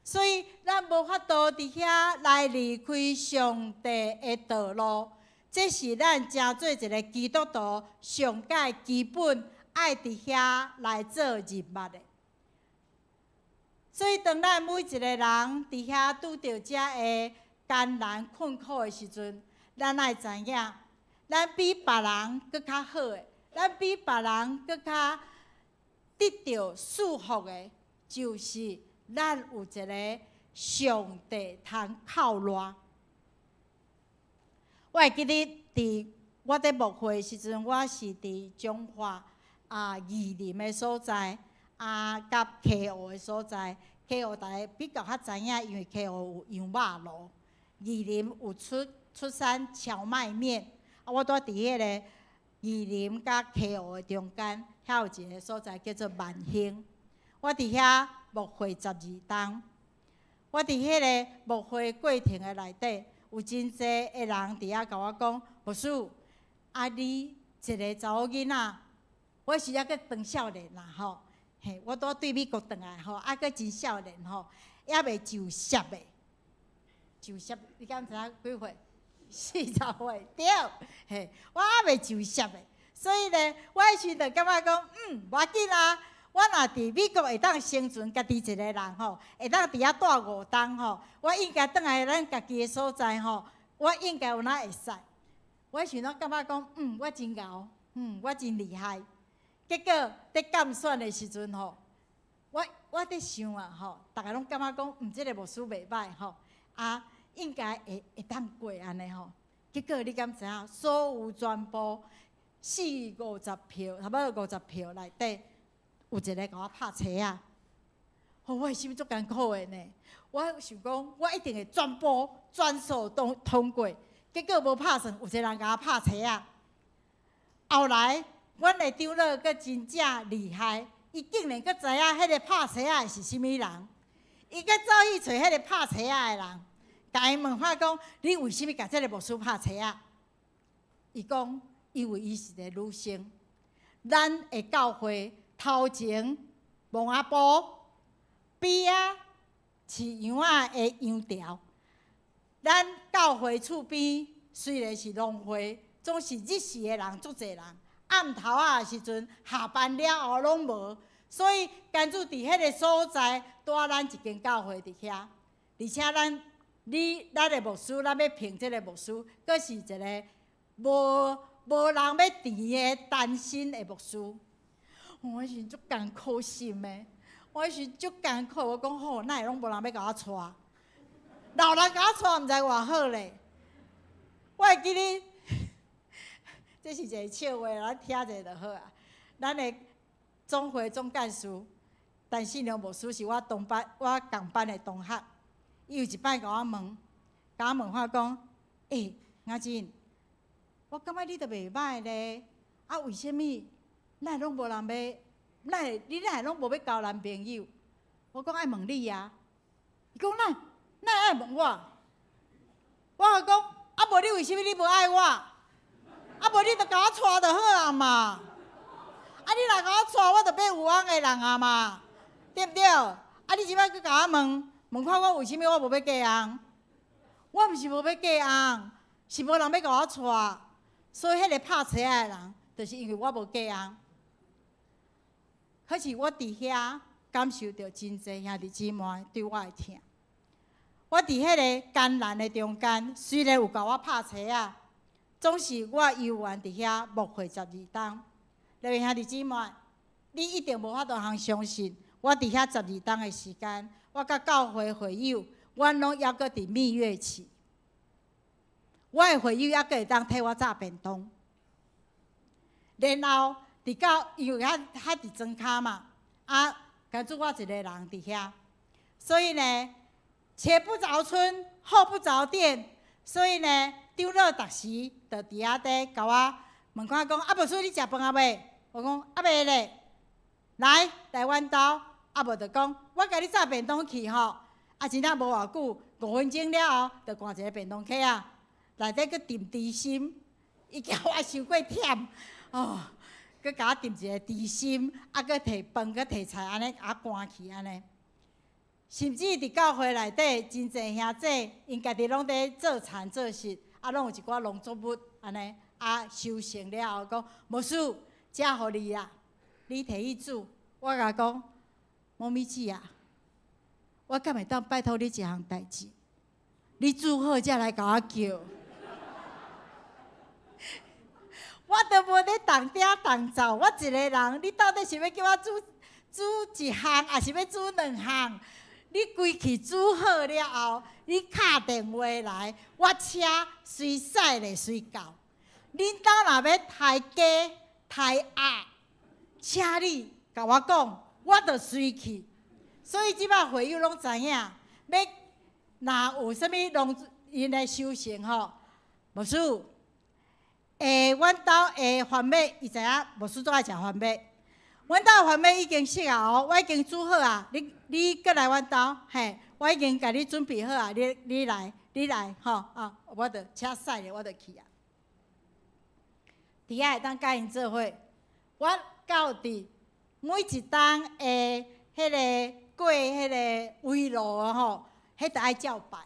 所以，咱無法度佇遐來離開上帝的道路。這是咱成做一个基督徒上蓋基本愛佇遐來做認捌的。所以，當咱每一个人佇遐拄著這个艱難困苦的時陣，咱愛知影，咱比別人閣較好的，咱比別人閣較得著祝福的，就是咱有一个上帝通靠賴。我會記得佇我佇牧會的時陣，我是佇彰化啊二林的所在，啊佮溪湖的所在。溪湖大家比較較知影，因為溪湖有羊肉爐。二林有出產蕎麥麵。啊，我住佇彼个二林佮溪湖的中間，遐有一个所在叫做萬興。我佇遐牧會12冬，我佇彼个牧會過程的內底，有真濟的人佇遐共我講：牧師，啊你一个查某囡仔，我時猶閣當少年啦吼，嘿，我拄對美國轉來吼，啊閣真少年吼，猶未就業的，就業，你敢知影幾歲？40歲，對，嘿，我猶未就業的，所以呢，我彼時就感覺講，無要緊啊，我若佇美國會當生存，家己一个人吼，會當佇遐蹛5冬吼，我應該轉來咱家己的所在吼，我應該有哪會使。我彼時攏感覺講，我真𠢕，我真厲害。結果佇鑑選的時陣吼，我佇想啊吼，逐个攏感覺講，這个牧師袂䆀吼，啊，應該會當過按呢吼。結果你敢知影？所有全部四五十票，差不多50票內底，有一个共我拍車仔，予我的心足艱苦的呢。我想講，我一定會全部全數都通過。結果無拍算，有一個人共我拍車仔。後來，阮的長老閣真正厲害，伊竟然閣知影彼个拍車仔的是啥物人，伊閣走去揣彼个拍車仔的人，共伊問話講：你為啥物共這个牧師拍車仔？伊講：因為伊是一个女性，咱的教會頭前墓仔埔邊仔飼羊仔的羊條，咱教會厝邊雖然是農會，總是日時的人足濟人。暗頭仔的時陣，下班了後攏無，所以甘主佇彼个所在，蹛咱一間教會佇遐，而且咱的牧師，咱欲聘這个牧師，閣是一个無人欲填的單身的牧師。我彼時足艱苦心的，我彼時足艱苦，我講好，哪會攏無人欲共我娶？老人共我娶，毋知偌好咧。我會記得，這是一个笑話，咱聽者就好啊。咱的總會總幹事陳信良牧師是我同班、我仝班的同學。伊有一擺共我問，共我問話講：欸，雅珍，我感覺你都袂䆀咧，啊，為啥物？哪會攏無人欲哪會你哪會攏無欲交男朋友？我講愛問你啊。伊講哪哪會愛問我？我共講，啊無你為啥物你無愛我？啊無你就共我娶就好啊嘛。啊你若共我娶，我就變有翁的人啊嘛，對毋對？啊你這擺閣共我問，問看我為啥物我無欲嫁翁？我毋是無欲嫁翁，是無人欲共我娶。所以彼個拍妻仔的人，就是因為我無嫁翁。可是我佇遐感受著真濟兄弟姊妹對我的疼。我佇彼個艱難的中間，雖然有共我拍妻仔，總是我猶原佇遐牧會12冬。各位兄弟姊妹，你一定無法度通相信，我佇遐12冬的時間，我佮教會會友，阮攏猶閣佇蜜月期。我的會友猶閣會當替我紮便當，然後佇到因為遐遐佇莊跤嘛，啊，敢若我一个人佇遐，所以呢，前不著村後不著店，所以呢，長老逐時就佇遐佇共我問看講，啊，牧師你食飯啊未？我講啊未咧，來來阮兜，啊無就講我共你紮便當去吼，啊真正無偌久，5分鐘了後，就掛一个便當盒仔，內底閣炖豬心，伊驚我傷過忝，哦，閣共我炖一个豬心，啊，閣提飯，閣提菜，按呢共我趕去按呢。甚至佇教會內底，真濟兄弟，𪜶家己攏佇做田做穡，啊，攏有一寡農作物，按呢，啊，收成了後，講牧師，這予你啦，你提去煮。我共講，媽咪姊啊，我敢會當拜託你一項代誌？你煮好才來共我叫。我都無咧動鼎動灶，我一個人，你到底是欲叫我煮煮一項，抑是欲煮兩項？你規氣煮好了後，你敲電話來，我車隨駛咧隨到。恁兜若欲刣雞、刣鴨，請你共我講，我就隨去。所以這擺會友攏知影，欲若有啥物農𪜶的收成吼，牧師，阮兜的番麥，伊知影牧師足愛食番麥。阮兜的番麥已經熟啊，哦，我已經煮好啊，你你過來阮兜，嘿，我已經共你準備好啊，你你來，你來，吼啊，我就車駛咧，我就去啊。佇遐會當佮𪜶做伙，我到佇每一冬的彼个過彼个圍爐吼，彼著愛照排，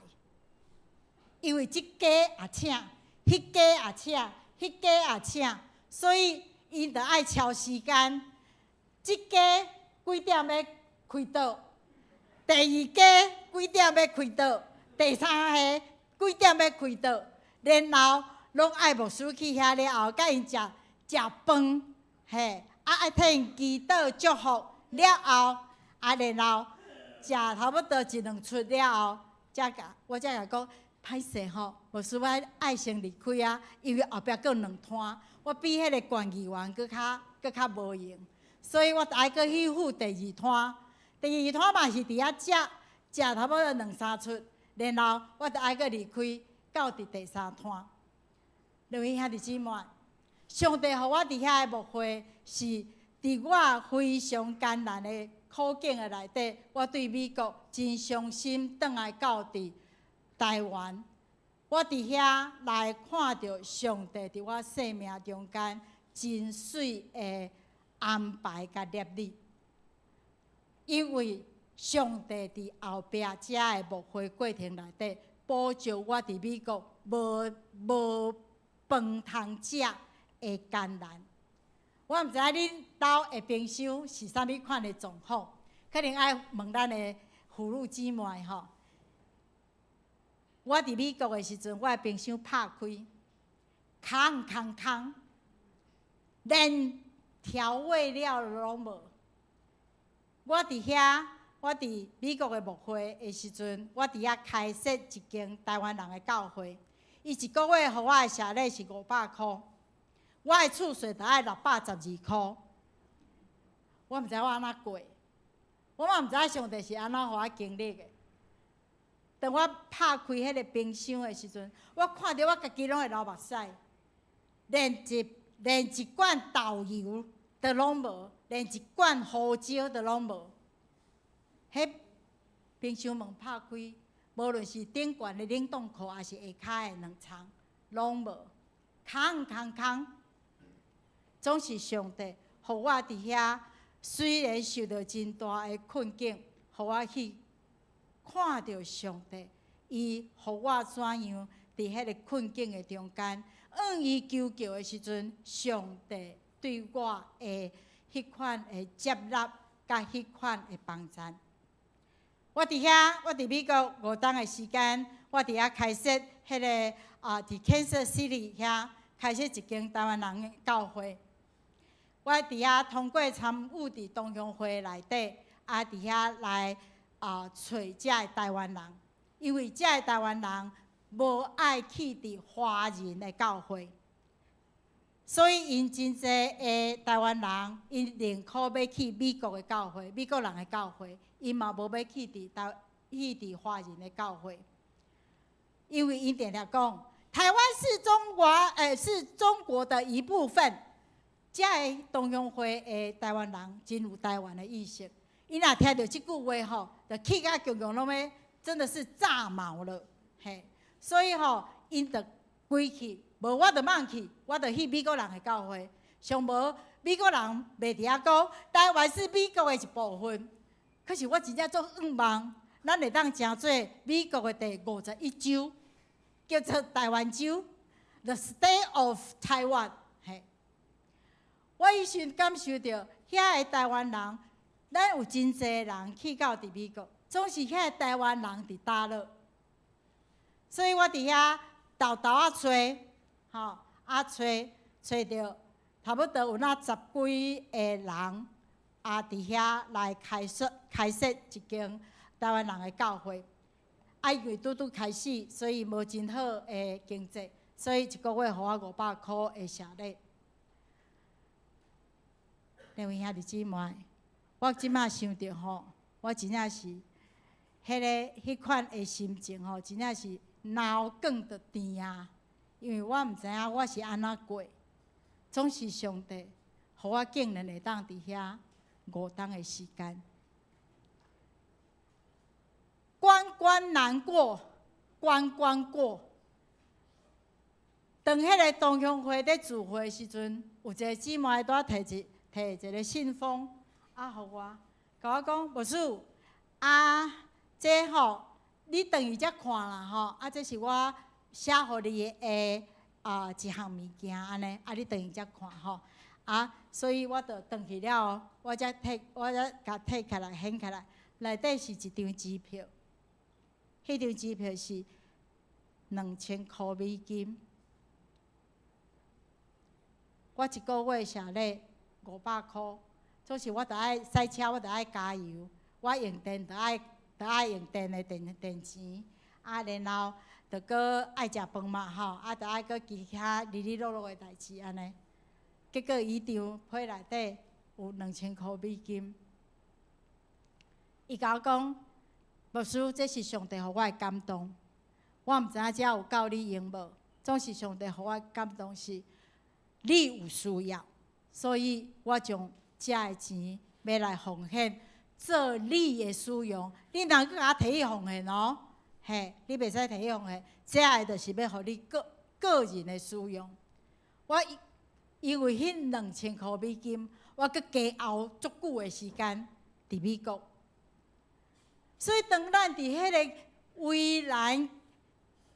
因為這家也請，彼家也請，彼家也請，所以𪜶著愛敲時間。這家幾點欲開桌？第二家幾點欲開桌？第三个幾點欲開桌？然後攏愛牧師去遐了後，佮𪜶食食飯，嘿，啊愛替𪜶祈禱祝福了後，啊然後食差不多一兩出了後，才共我才共講歹勢吼，牧師我愛先離開啊，因為後壁閣有兩攤，我比彼個縣議員閣較閣較無閒。所以我著愛閣去赴第二攤，第二攤嘛是佇遐食，食差不多兩三出，然後我著愛閣離開到佇第三攤。各位兄弟姊妹，上帝予我佇遐的牧會是佇我非常艱難的苦境的內底，我對美國真傷心，轉來到佇台灣，我佇遐來看著上帝佇我生命中間真媠的安排佮立意，因為上帝佇後壁遮的牧會過程內底，保障我佇美國無無飯通食的艱難。我毋知影恁兜的冰箱是啥物款的狀況，可能愛問咱的婦女姊妹吼。我佇美國的時陣，我的冰箱拍開，空空空，連調味料攏無。我佇遐，我佇美國的牧會的時陣，我佇遐開設一間台灣人的教會。伊一個月予我的謝禮是500箍，我的厝稅著愛612箍。我毋知我按怎過，我嘛毋知上帝是按怎予我經歷的。當我拍開彼个冰箱的時陣，我看著我家己攏會流目屎，連一連一罐豆油都攏無，連一罐胡椒都攏無。彼冰箱門拍開，無論是頂懸的冷凍庫，抑是下跤的冷藏，攏無，空空空。總是上帝，予我佇遐，雖然受著真大的困境，予我去看著上帝，伊予我怎樣佇彼個困境的中間，向伊求救的時陣，上帝對我的彼款的接納，佮彼款的幫贊。我佇遐，我佇美國五冬的時間，我佇遐開設彼個啊，佇 Kansas City 遐開設一間台灣人的教會。我佇遐通過參與佇同鄉會內底，啊，佇遐來啊揣遮的台灣人，因為遮的台灣人無愛去佇華人的教會，所以𪜶真濟的台灣人，𪜶寧可欲去美國的教會，美國人的教會，𪜶嘛無欲去佇台去佇華人的教會，因為𪜶定定講，台灣是中國，是中國的一部分。遮的同鄉會的台灣人真有台灣的意識，𪜶若聽著這句話吼，就氣甲強強攏欲，真的是炸毛了，嘿。所以吼，𪜶就規去，無我就蠓去，我就去美國人的教會。上無美國人袂佇遐講，台灣是美國的一部分。可是我真正足向望，咱會當成做美國的第51州，叫做台灣州，The State of Taiwan。我彼時感受著，遐的台灣人，咱有真濟人去到佇美國，總是遐的台灣人佇打落。所以我佇遐沓沓仔揣，吼啊揣揣著，差不多有若十幾个人，啊佇遐來開設開設一間台灣人的教會。啊，因為拄拄開始，所以無真好的經濟，所以一個月予我500箍的謝禮。兩位兄弟姊妹，我這馬想著吼，我真正是彼个彼款的心情吼，真正是腦囥著甜啊！因為我毋知影我是按怎過，總是上帝予我竟然會當佇遐五冬的時間，關關難過，關關過。當彼个同鄉會咧聚會的時陣，有一个姊妹拄仔提一個信封，啊，予我，共我講，牧師，啊，這吼，你轉去才看啦吼，啊，這是我寫予你的啊一項物件按呢，啊，你轉去才看吼，啊，所以我就轉去了，我才提，我才共提起來，掀起來，內底是一張支票，彼張支票是2000箍美金，我一個月謝禮500箍，總是我著愛駛車，我著愛加油，我用電著愛著愛用電的電電錢，啊，然後著閣愛食飯嘛吼，啊，著愛閣其他哩哩囉囉的代誌按呢。結果彼張批內底有2000箍美金，伊共我講，牧師，這是上帝予我的感動，我毋知影這有夠你用無，總是上帝予我的感動是，你有需要。所以我將這个錢欲來奉獻，做你的使用。你若閣共我提去奉獻哦，嘿，你袂使提去奉獻，這个就是欲予你個個人的使用。我因為彼2000箍美金，我閣加熬足久的時間佇美國。所以當咱佇彼个危難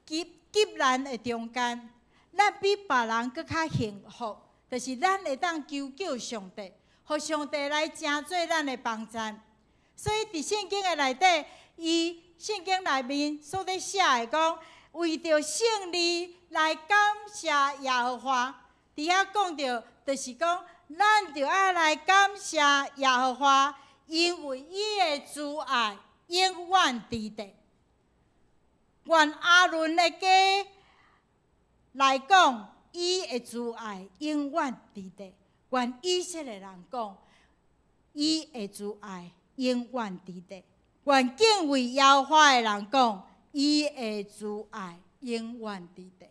急急難的中間，咱比別人閣較幸福。就是咱會當求救上帝，予上帝來成做咱的幫贊。所以佇聖經的內底，伊聖經內面所咧寫的講，為著勝利來感謝耶和華。佇遐講著，就是講，咱著愛來感謝耶和華，因為伊的慈愛永遠佇地。願亞倫的家來講，伊的慈愛永遠佇地。願以色列人講，伊的慈愛永遠佇地。願敬畏耶和華的人講，伊的慈愛永遠佇地。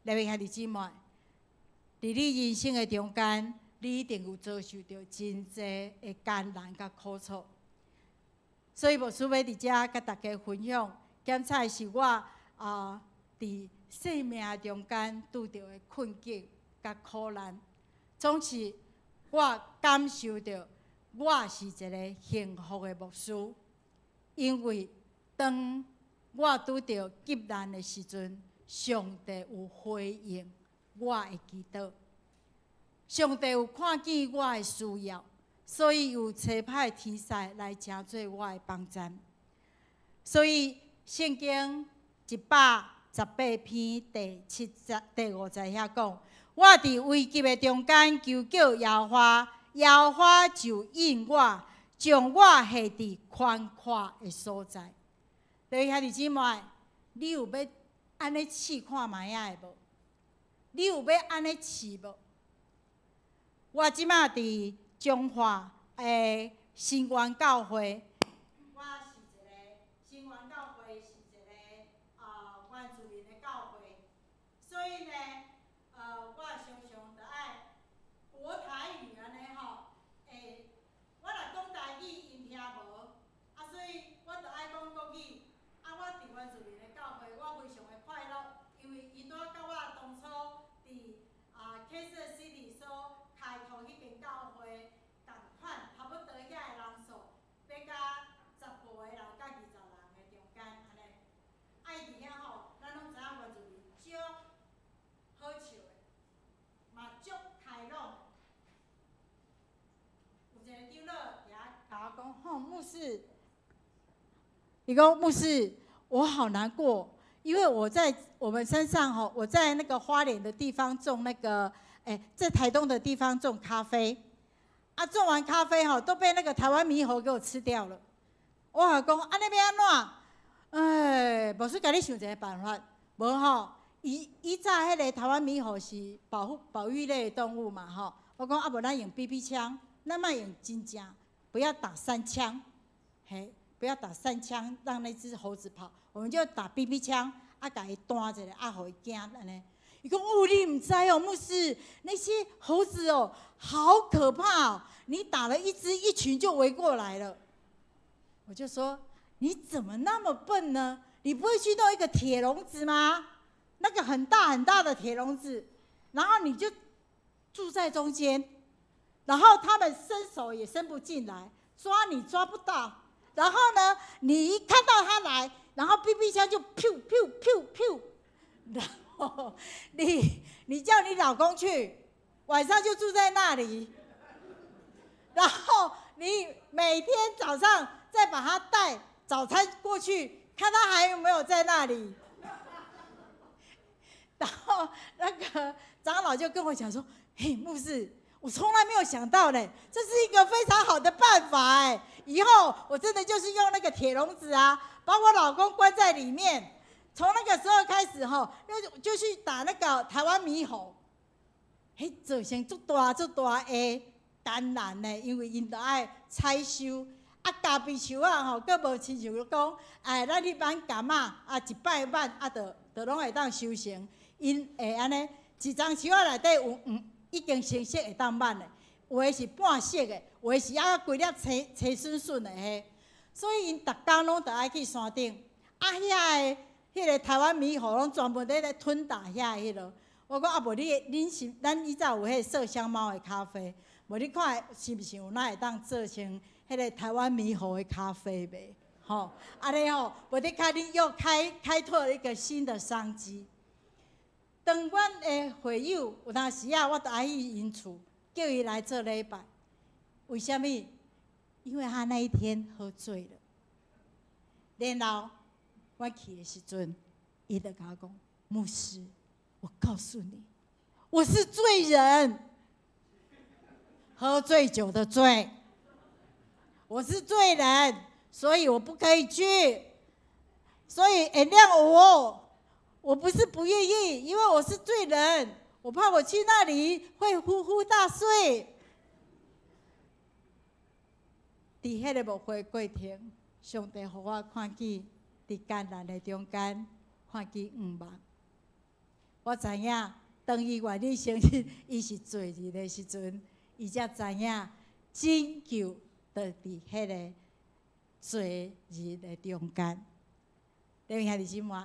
兩位兄弟姊妹，佇你人生的中間，你一定有遭受著真濟的艱難佮苦楚。所以牧師欲佇遮佮大家分享，檢查是我佇生命中間拄著的困境佮苦難，總是我感受著我是一个幸福的牧師，因為當我拄著急難的時陣，上帝有回應我的祈禱，上帝有看見我的需要，所以有差派天使來成做我的幫贊。所以聖經118篇第七節、第五節遐講：我佇危急的中間求叫耶和華，耶和華就應我，將我下佇寬闊的所在。各位兄弟姊妹，你有欲按呢試看覓仔的無？你有欲按呢試無？我這馬佇彰化的新源教會，我是一个新源教會是一个原住民的教會，所以呢，我常常著愛國台語按呢吼，我若講台語，𪜶聽無，所以我著愛講國語。我佇原住民的教會，我非常的快樂，因為𪜶拄仔佮我當初佇Kansas City 所開拓彼間教會仝款，差不多遐的人數，欲甲15個人佮20人的中間按呢。𪜶佇遐吼，咱攏知影原住民足好笑的，嘛足開朗的。有一個長老佇遐共我講，吼，牧師，伊講牧師，我好難過，因為我在我們山上吼，我在那個花蓮的地方種那個，在台東的地方種咖啡，種完咖啡吼，都被那個台灣獼猴給我吃掉了。我共講，按呢欲按怎？牧師共你想一个辦法，無吼，以早彼个台灣獼猴是保護保育類的動物嘛吼。我講無咱用 BB 槍，咱莫用真正，不要打三槍，嘿，不要打三槍，讓那隻猴子跑，我們就打 BB 槍，共伊彈一下，予伊驚按呢。伊講哦，你毋知哦，牧師，那些猴子哦，好可怕哦！你打了一隻，一群就圍過來了。我就說，你怎麼那麼笨呢？你不會去弄一個鐵籠子嗎？那個很大很大的鐵籠子，然後你就住在中間，然後他們伸手也伸不進來，抓你抓不到。然後呢，你一看到他來，然後 BB 槍就噗噗噗噗，然後你叫你老公去，晚上就住在那裡，然後你每天早上再把他帶早餐過去，看他還有沒有在那裡。然後那個長老就跟我講說：“嘿，牧師，我從來沒有想到嘞，這是一個非常好的辦法哎！以後我真的就是用那個鐵籠子啊，把我老公關在裡面。從那個時候開始吼，就去打那個台灣獼猴，彼造成足大足大的艱難呢，因為𪜶著愛採收。咖啡樹仔吼，閣無親像講，咱去挽柑仔，一擺挽，就攏會當收成。𪜶會按呢，一叢樹仔內底有已經成熟會當挽的，有的是半熟的，有的是猶規粒青青筍筍的彼。所以𪜶逐工攏著愛去山頂，遐的彼个台灣獼猴攏專門佇咧吞打遐彼落。我講無你恁是咱以早有彼个麝香貓的咖啡，無你看是毋是有哪會當做成彼个台灣獼猴的咖啡袂？吼，按呢吼，無你看恁又開拓了一個新的商機。當阮的會友有當時啊，我著愛去𪜶厝，叫伊來做禮拜。為啥物？因為他那一天喝醉了。然後我去的時陣，伊就共我講：牧師，我告訴你，我是罪人，喝醉酒的醉，我是罪人，所以我不可以去。所以原諒我，我不是不願意，因為我是罪人，我怕我去那裡會呼呼大睡。佇彼个牧會過程，上帝予我看見佇艱難的中間，看見向望。我知影，當伊願意承認伊是罪人的時陣，伊伊才知影拯救就佇彼个罪日的中間。各位兄弟姊妹，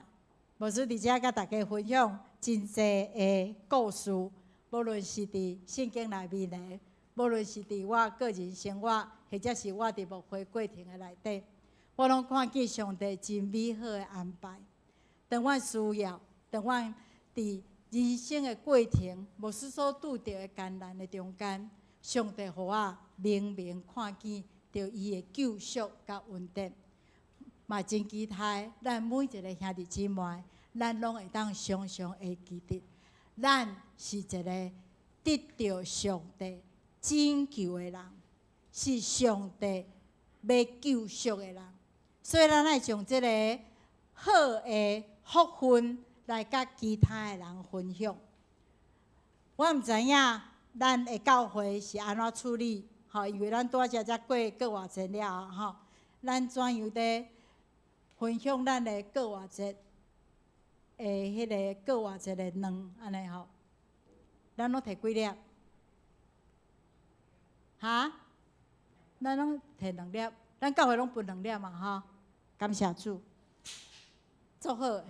牧師佇遮佮大家分享真濟的故事，無論是佇聖經內面的，無論是佇我個人生活，或者是我佇牧會過程的內底，我攏看見上帝真美好的安排。當阮需要，當阮佇人生的過程，牧師所拄著的艱難的中間，上帝予我明明看見著伊的救贖佮恩典，嘛真期待咱每一个兄弟姊妹，咱攏會當常常會記得，咱是一個得著上帝拯救的人，是上帝欲救贖的人，所以咱愛將這个好的福分來佮其他的人分享。我毋知影咱的教會是按怎處理，吼，因為咱拄仔才過復活節了吼，咱怎樣佇分享咱的復活節的彼个復活節的卵，按呢吼，咱攏提幾粒？哈？咱攏提兩粒，咱教會攏分兩粒嘛吼，感謝主，足好的。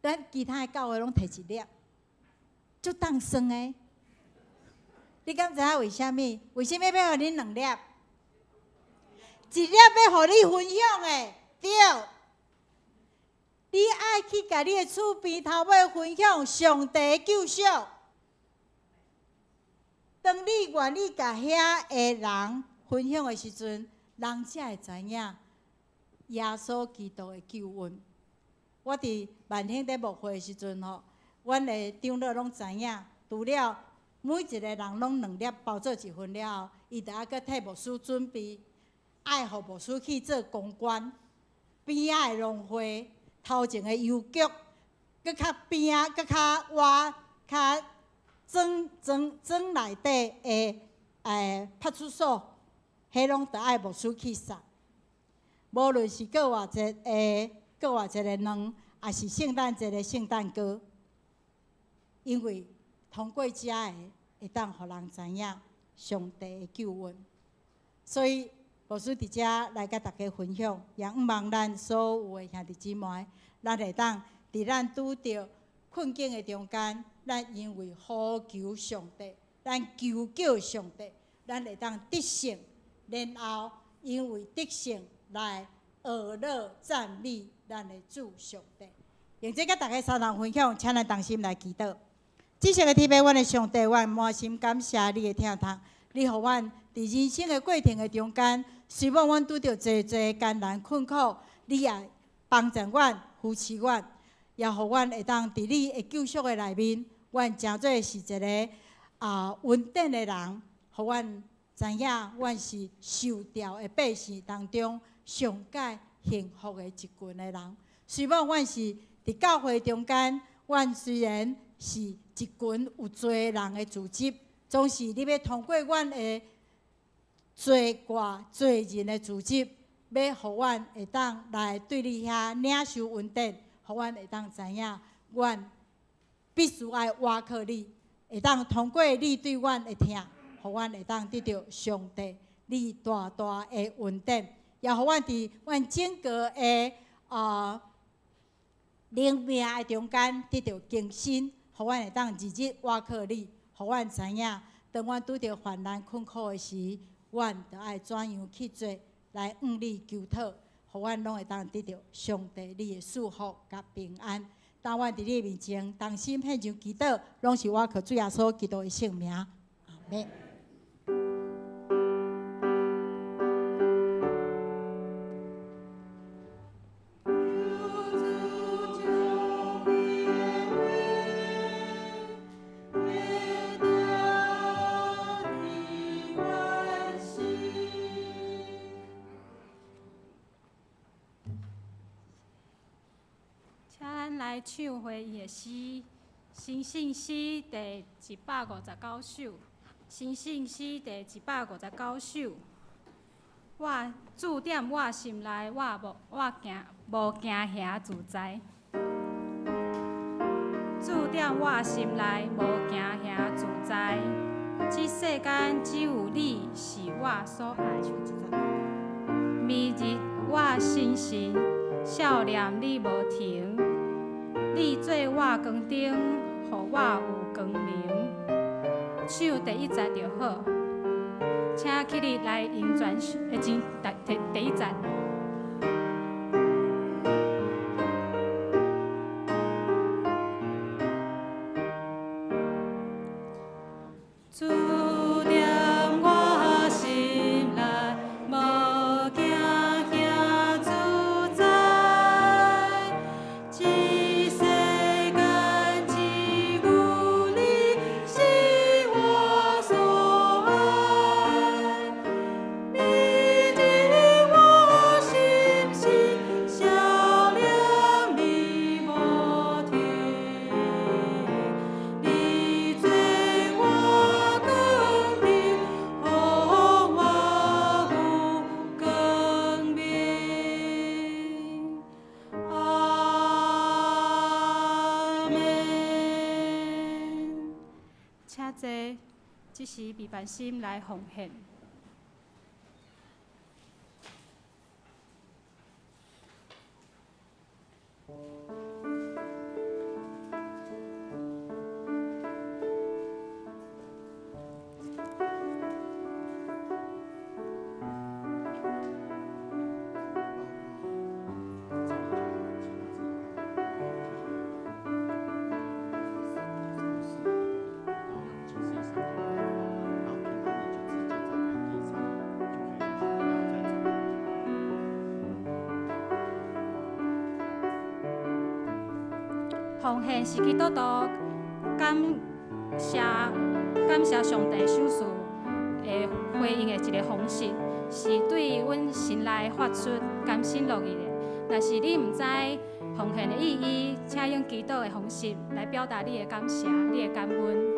咱其他的教會攏提一粒，足凍酸的。你敢知影為啥物？為啥物欲予恁兩粒？一粒欲予你分享的，對。你愛去共你的厝邊頭尾分享上帝的救贖。當你願意共遐的人分享的時陣，人才會知影耶穌基督的救恩。我佇萬興佇牧會的時陣吼，阮的長老攏知影，除了每一個人攏兩粒包做一份了後，伊就愛閣替牧師準備，愛予牧師去做公關，邊仔的農會，頭前的郵局，閣較邊仔，閣較外，較莊莊莊內底的派出所，彼攏著愛牧師去送。無論是復活節的復活節的卵，抑是聖誕節的聖誕糕，因為通過遮的會當予人知影上帝的救恩，所以牧師佇遮來佮大家分享，也向望咱所有的兄弟姊妹，咱會當佇咱拄著困境的中間，咱因為呼求上帝，咱求叫上帝，咱會當得勝，然後因為得勝來學樂讚美咱的主上帝。用這佮大家三同分享，請咱同心來祈禱。至聖的天父，阮的上帝，阮滿心感謝你的疼痛，你予阮佇人生的過程的中間，雖罔阮拄著濟濟艱難困苦，你也幫助阮、扶持阮，也予阮會當佇你的救贖的內面，阮成做是一个恩典的人，予阮知影，阮是受召的百姓當中上蓋幸福的一群的人。雖罔阮是佇教會中間，阮雖然是一群有罪人的組織，總是你欲通過阮的罪過罪人的組織，欲予阮會當來對你遐領受恩典，予阮會當知影，阮必須愛倚靠你，會當通過你對阮的疼，予阮會當得著上帝你大大的恩典，也予阮佇阮整個的靈命的中間得著更新，予阮會當日日倚靠你，予阮知影，當阮拄著患難困苦的時，阮著愛怎樣去做來向你求討，予阮攏會當得著上帝你的祝福佮平安。當阮佇你面前同心獻上祈禱，攏是倚靠主耶穌基督的聖名。阿們。請咱來唱回應的詩，新信詩第159首，新信詩第159首。我主踮我心內，我無我驚無驚嚇自在。主踮我心內，無驚嚇自在。這世間只有你是我所愛。明日我信心，笑臉你無停。你做我光燈，予我有光明。唱第一節就好，請起立來迎轉前第一節。主踮我心內，無驚嚇自在。這世間只有你是我所愛。明日我心事，笑臉你無停。你做我光燈，予我有光明。阿們。請坐，這時備辦心來奉獻。奉獻是基督徒感謝上帝賞賜的回應的一個方式，是對阮心內發出甘心樂意的。若是你毋知奉獻的意義，請用祈禱的方式來表達你的感謝、你的感恩。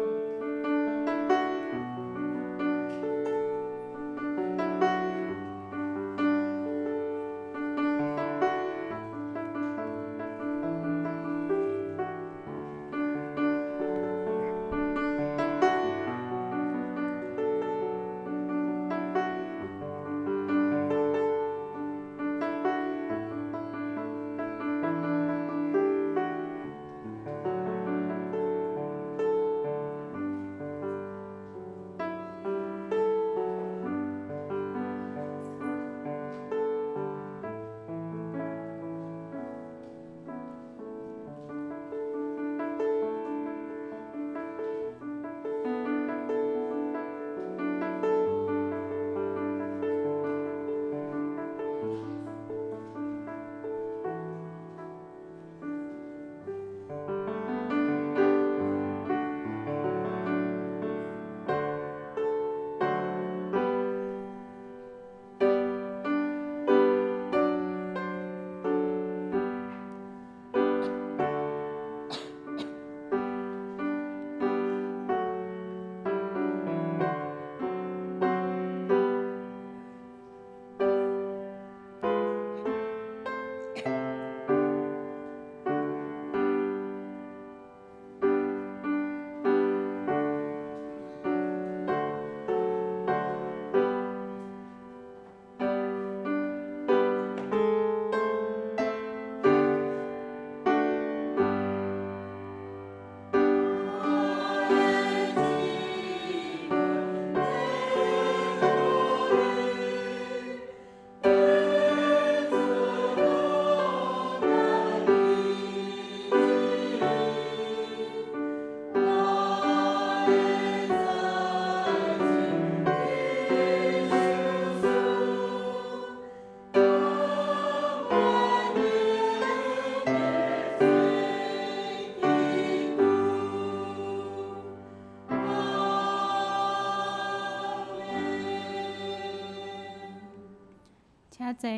請坐。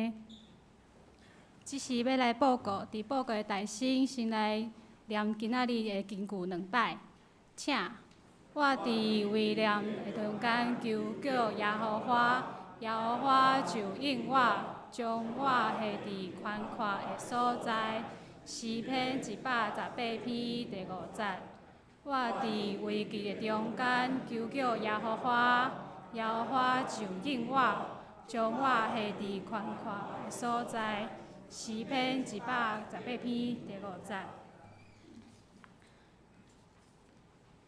這時欲來報告，佇報告的大聲先來念今仔日的金句兩擺，請。我佇危難的中間求告耶和華，耶和華就應我，將我下佇寬闊的所在。詩篇118篇第五節。我佇危機的中間求叫耶和華，耶和華就應我，將我下佇寬闊的所在。詩篇118篇第五節。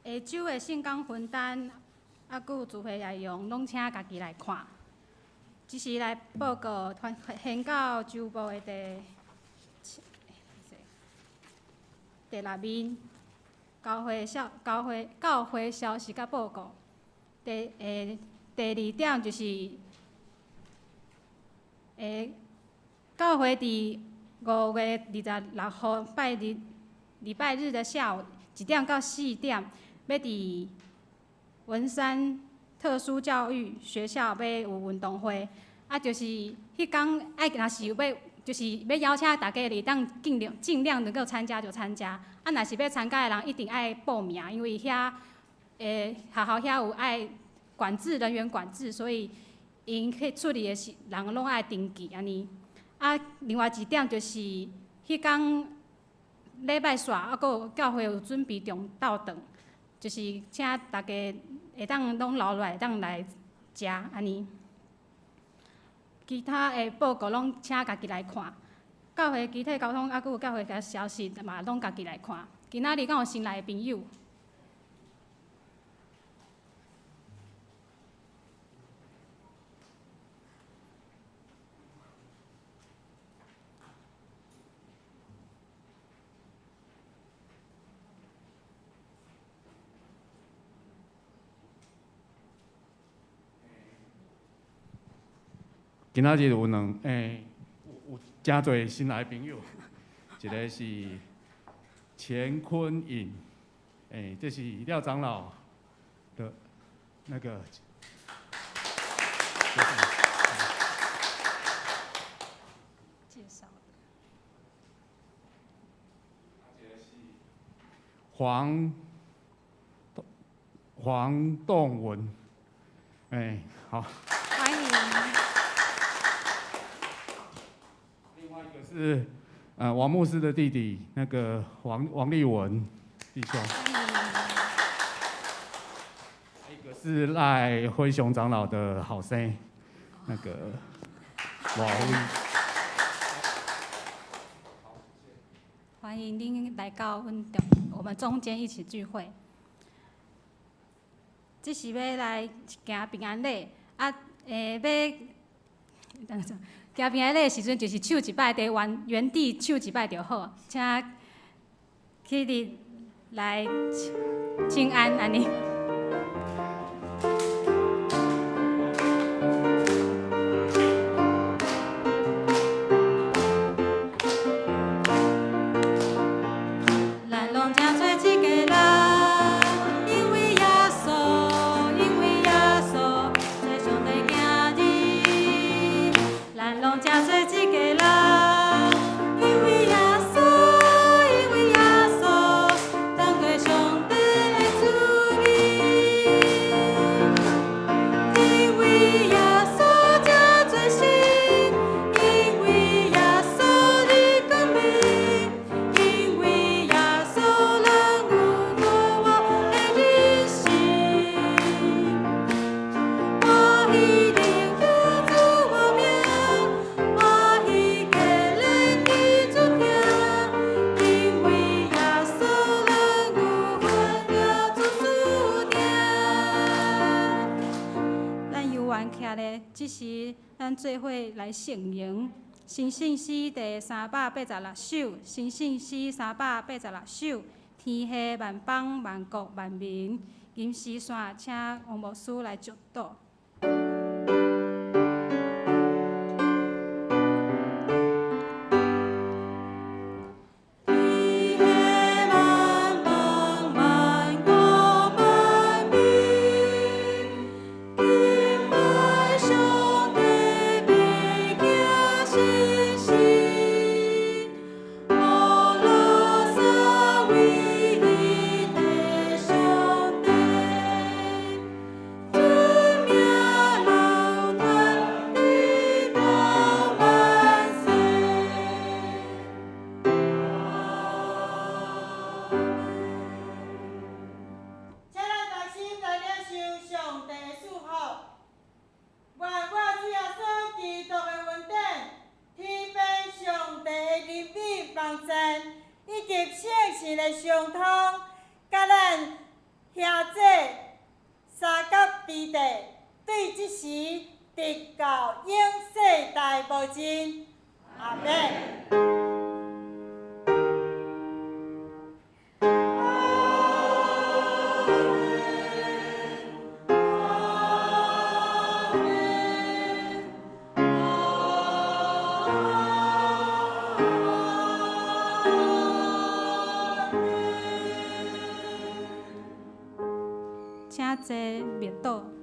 下週的聖工分單，猶閣有聚會內容，攏請家己來看。只是來報告，宣教週報的第六面，教會消息佮報告。第二點就是，教會佇5月26號拜日禮拜日的下午1點到4點，欲佇文山特殊教育學校欲有運動會，啊，就是彼工愛若是有欲，就是欲邀請大家會當盡量能夠參加就參加，啊，若是欲參加的人一定愛報名，因為遐學校遐有愛管制人員管制，所以𪜶去出入的時人攏愛登記按呢。啊，另外一點就是，彼工禮拜煞，猶閣有教會有準備中晝頓，就是請大家會當攏留落來，會當來食按呢。其他的報告攏請家己來看。教會其他交通，猶閣有教會的消息嘛，攏家己來看。今仔日敢有新來的朋友？今仔日有兩有誠濟新來的朋友，一个是錢坤穎，這是廖長老的那個。介紹。黃棟文，好。歡迎。是王牧師的弟弟，那個王立文弟兄。一個是賴輝雄長老的好生，那個王輝。歡迎恁來到我們中間一起聚會。這是欲來行平安禮，啊，欲，等下。行平安禮的時陣，就是手一擺，佇原地手一擺就好，請起立來請安按呢。做伙來聖詠，新信詩第386首，新信詩386首，天下萬邦萬國萬民，吟詩線，請王牧師來祝禱。天相通，佮咱兄弟相佮彼得，對這時直到永世代無盡。阿們。請坐默禱。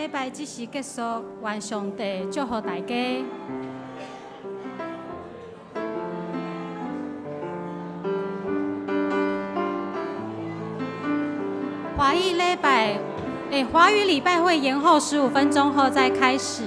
禮拜這時結束，願上帝祝福大家。華語禮拜，華語禮拜會延後15分鐘後再開始。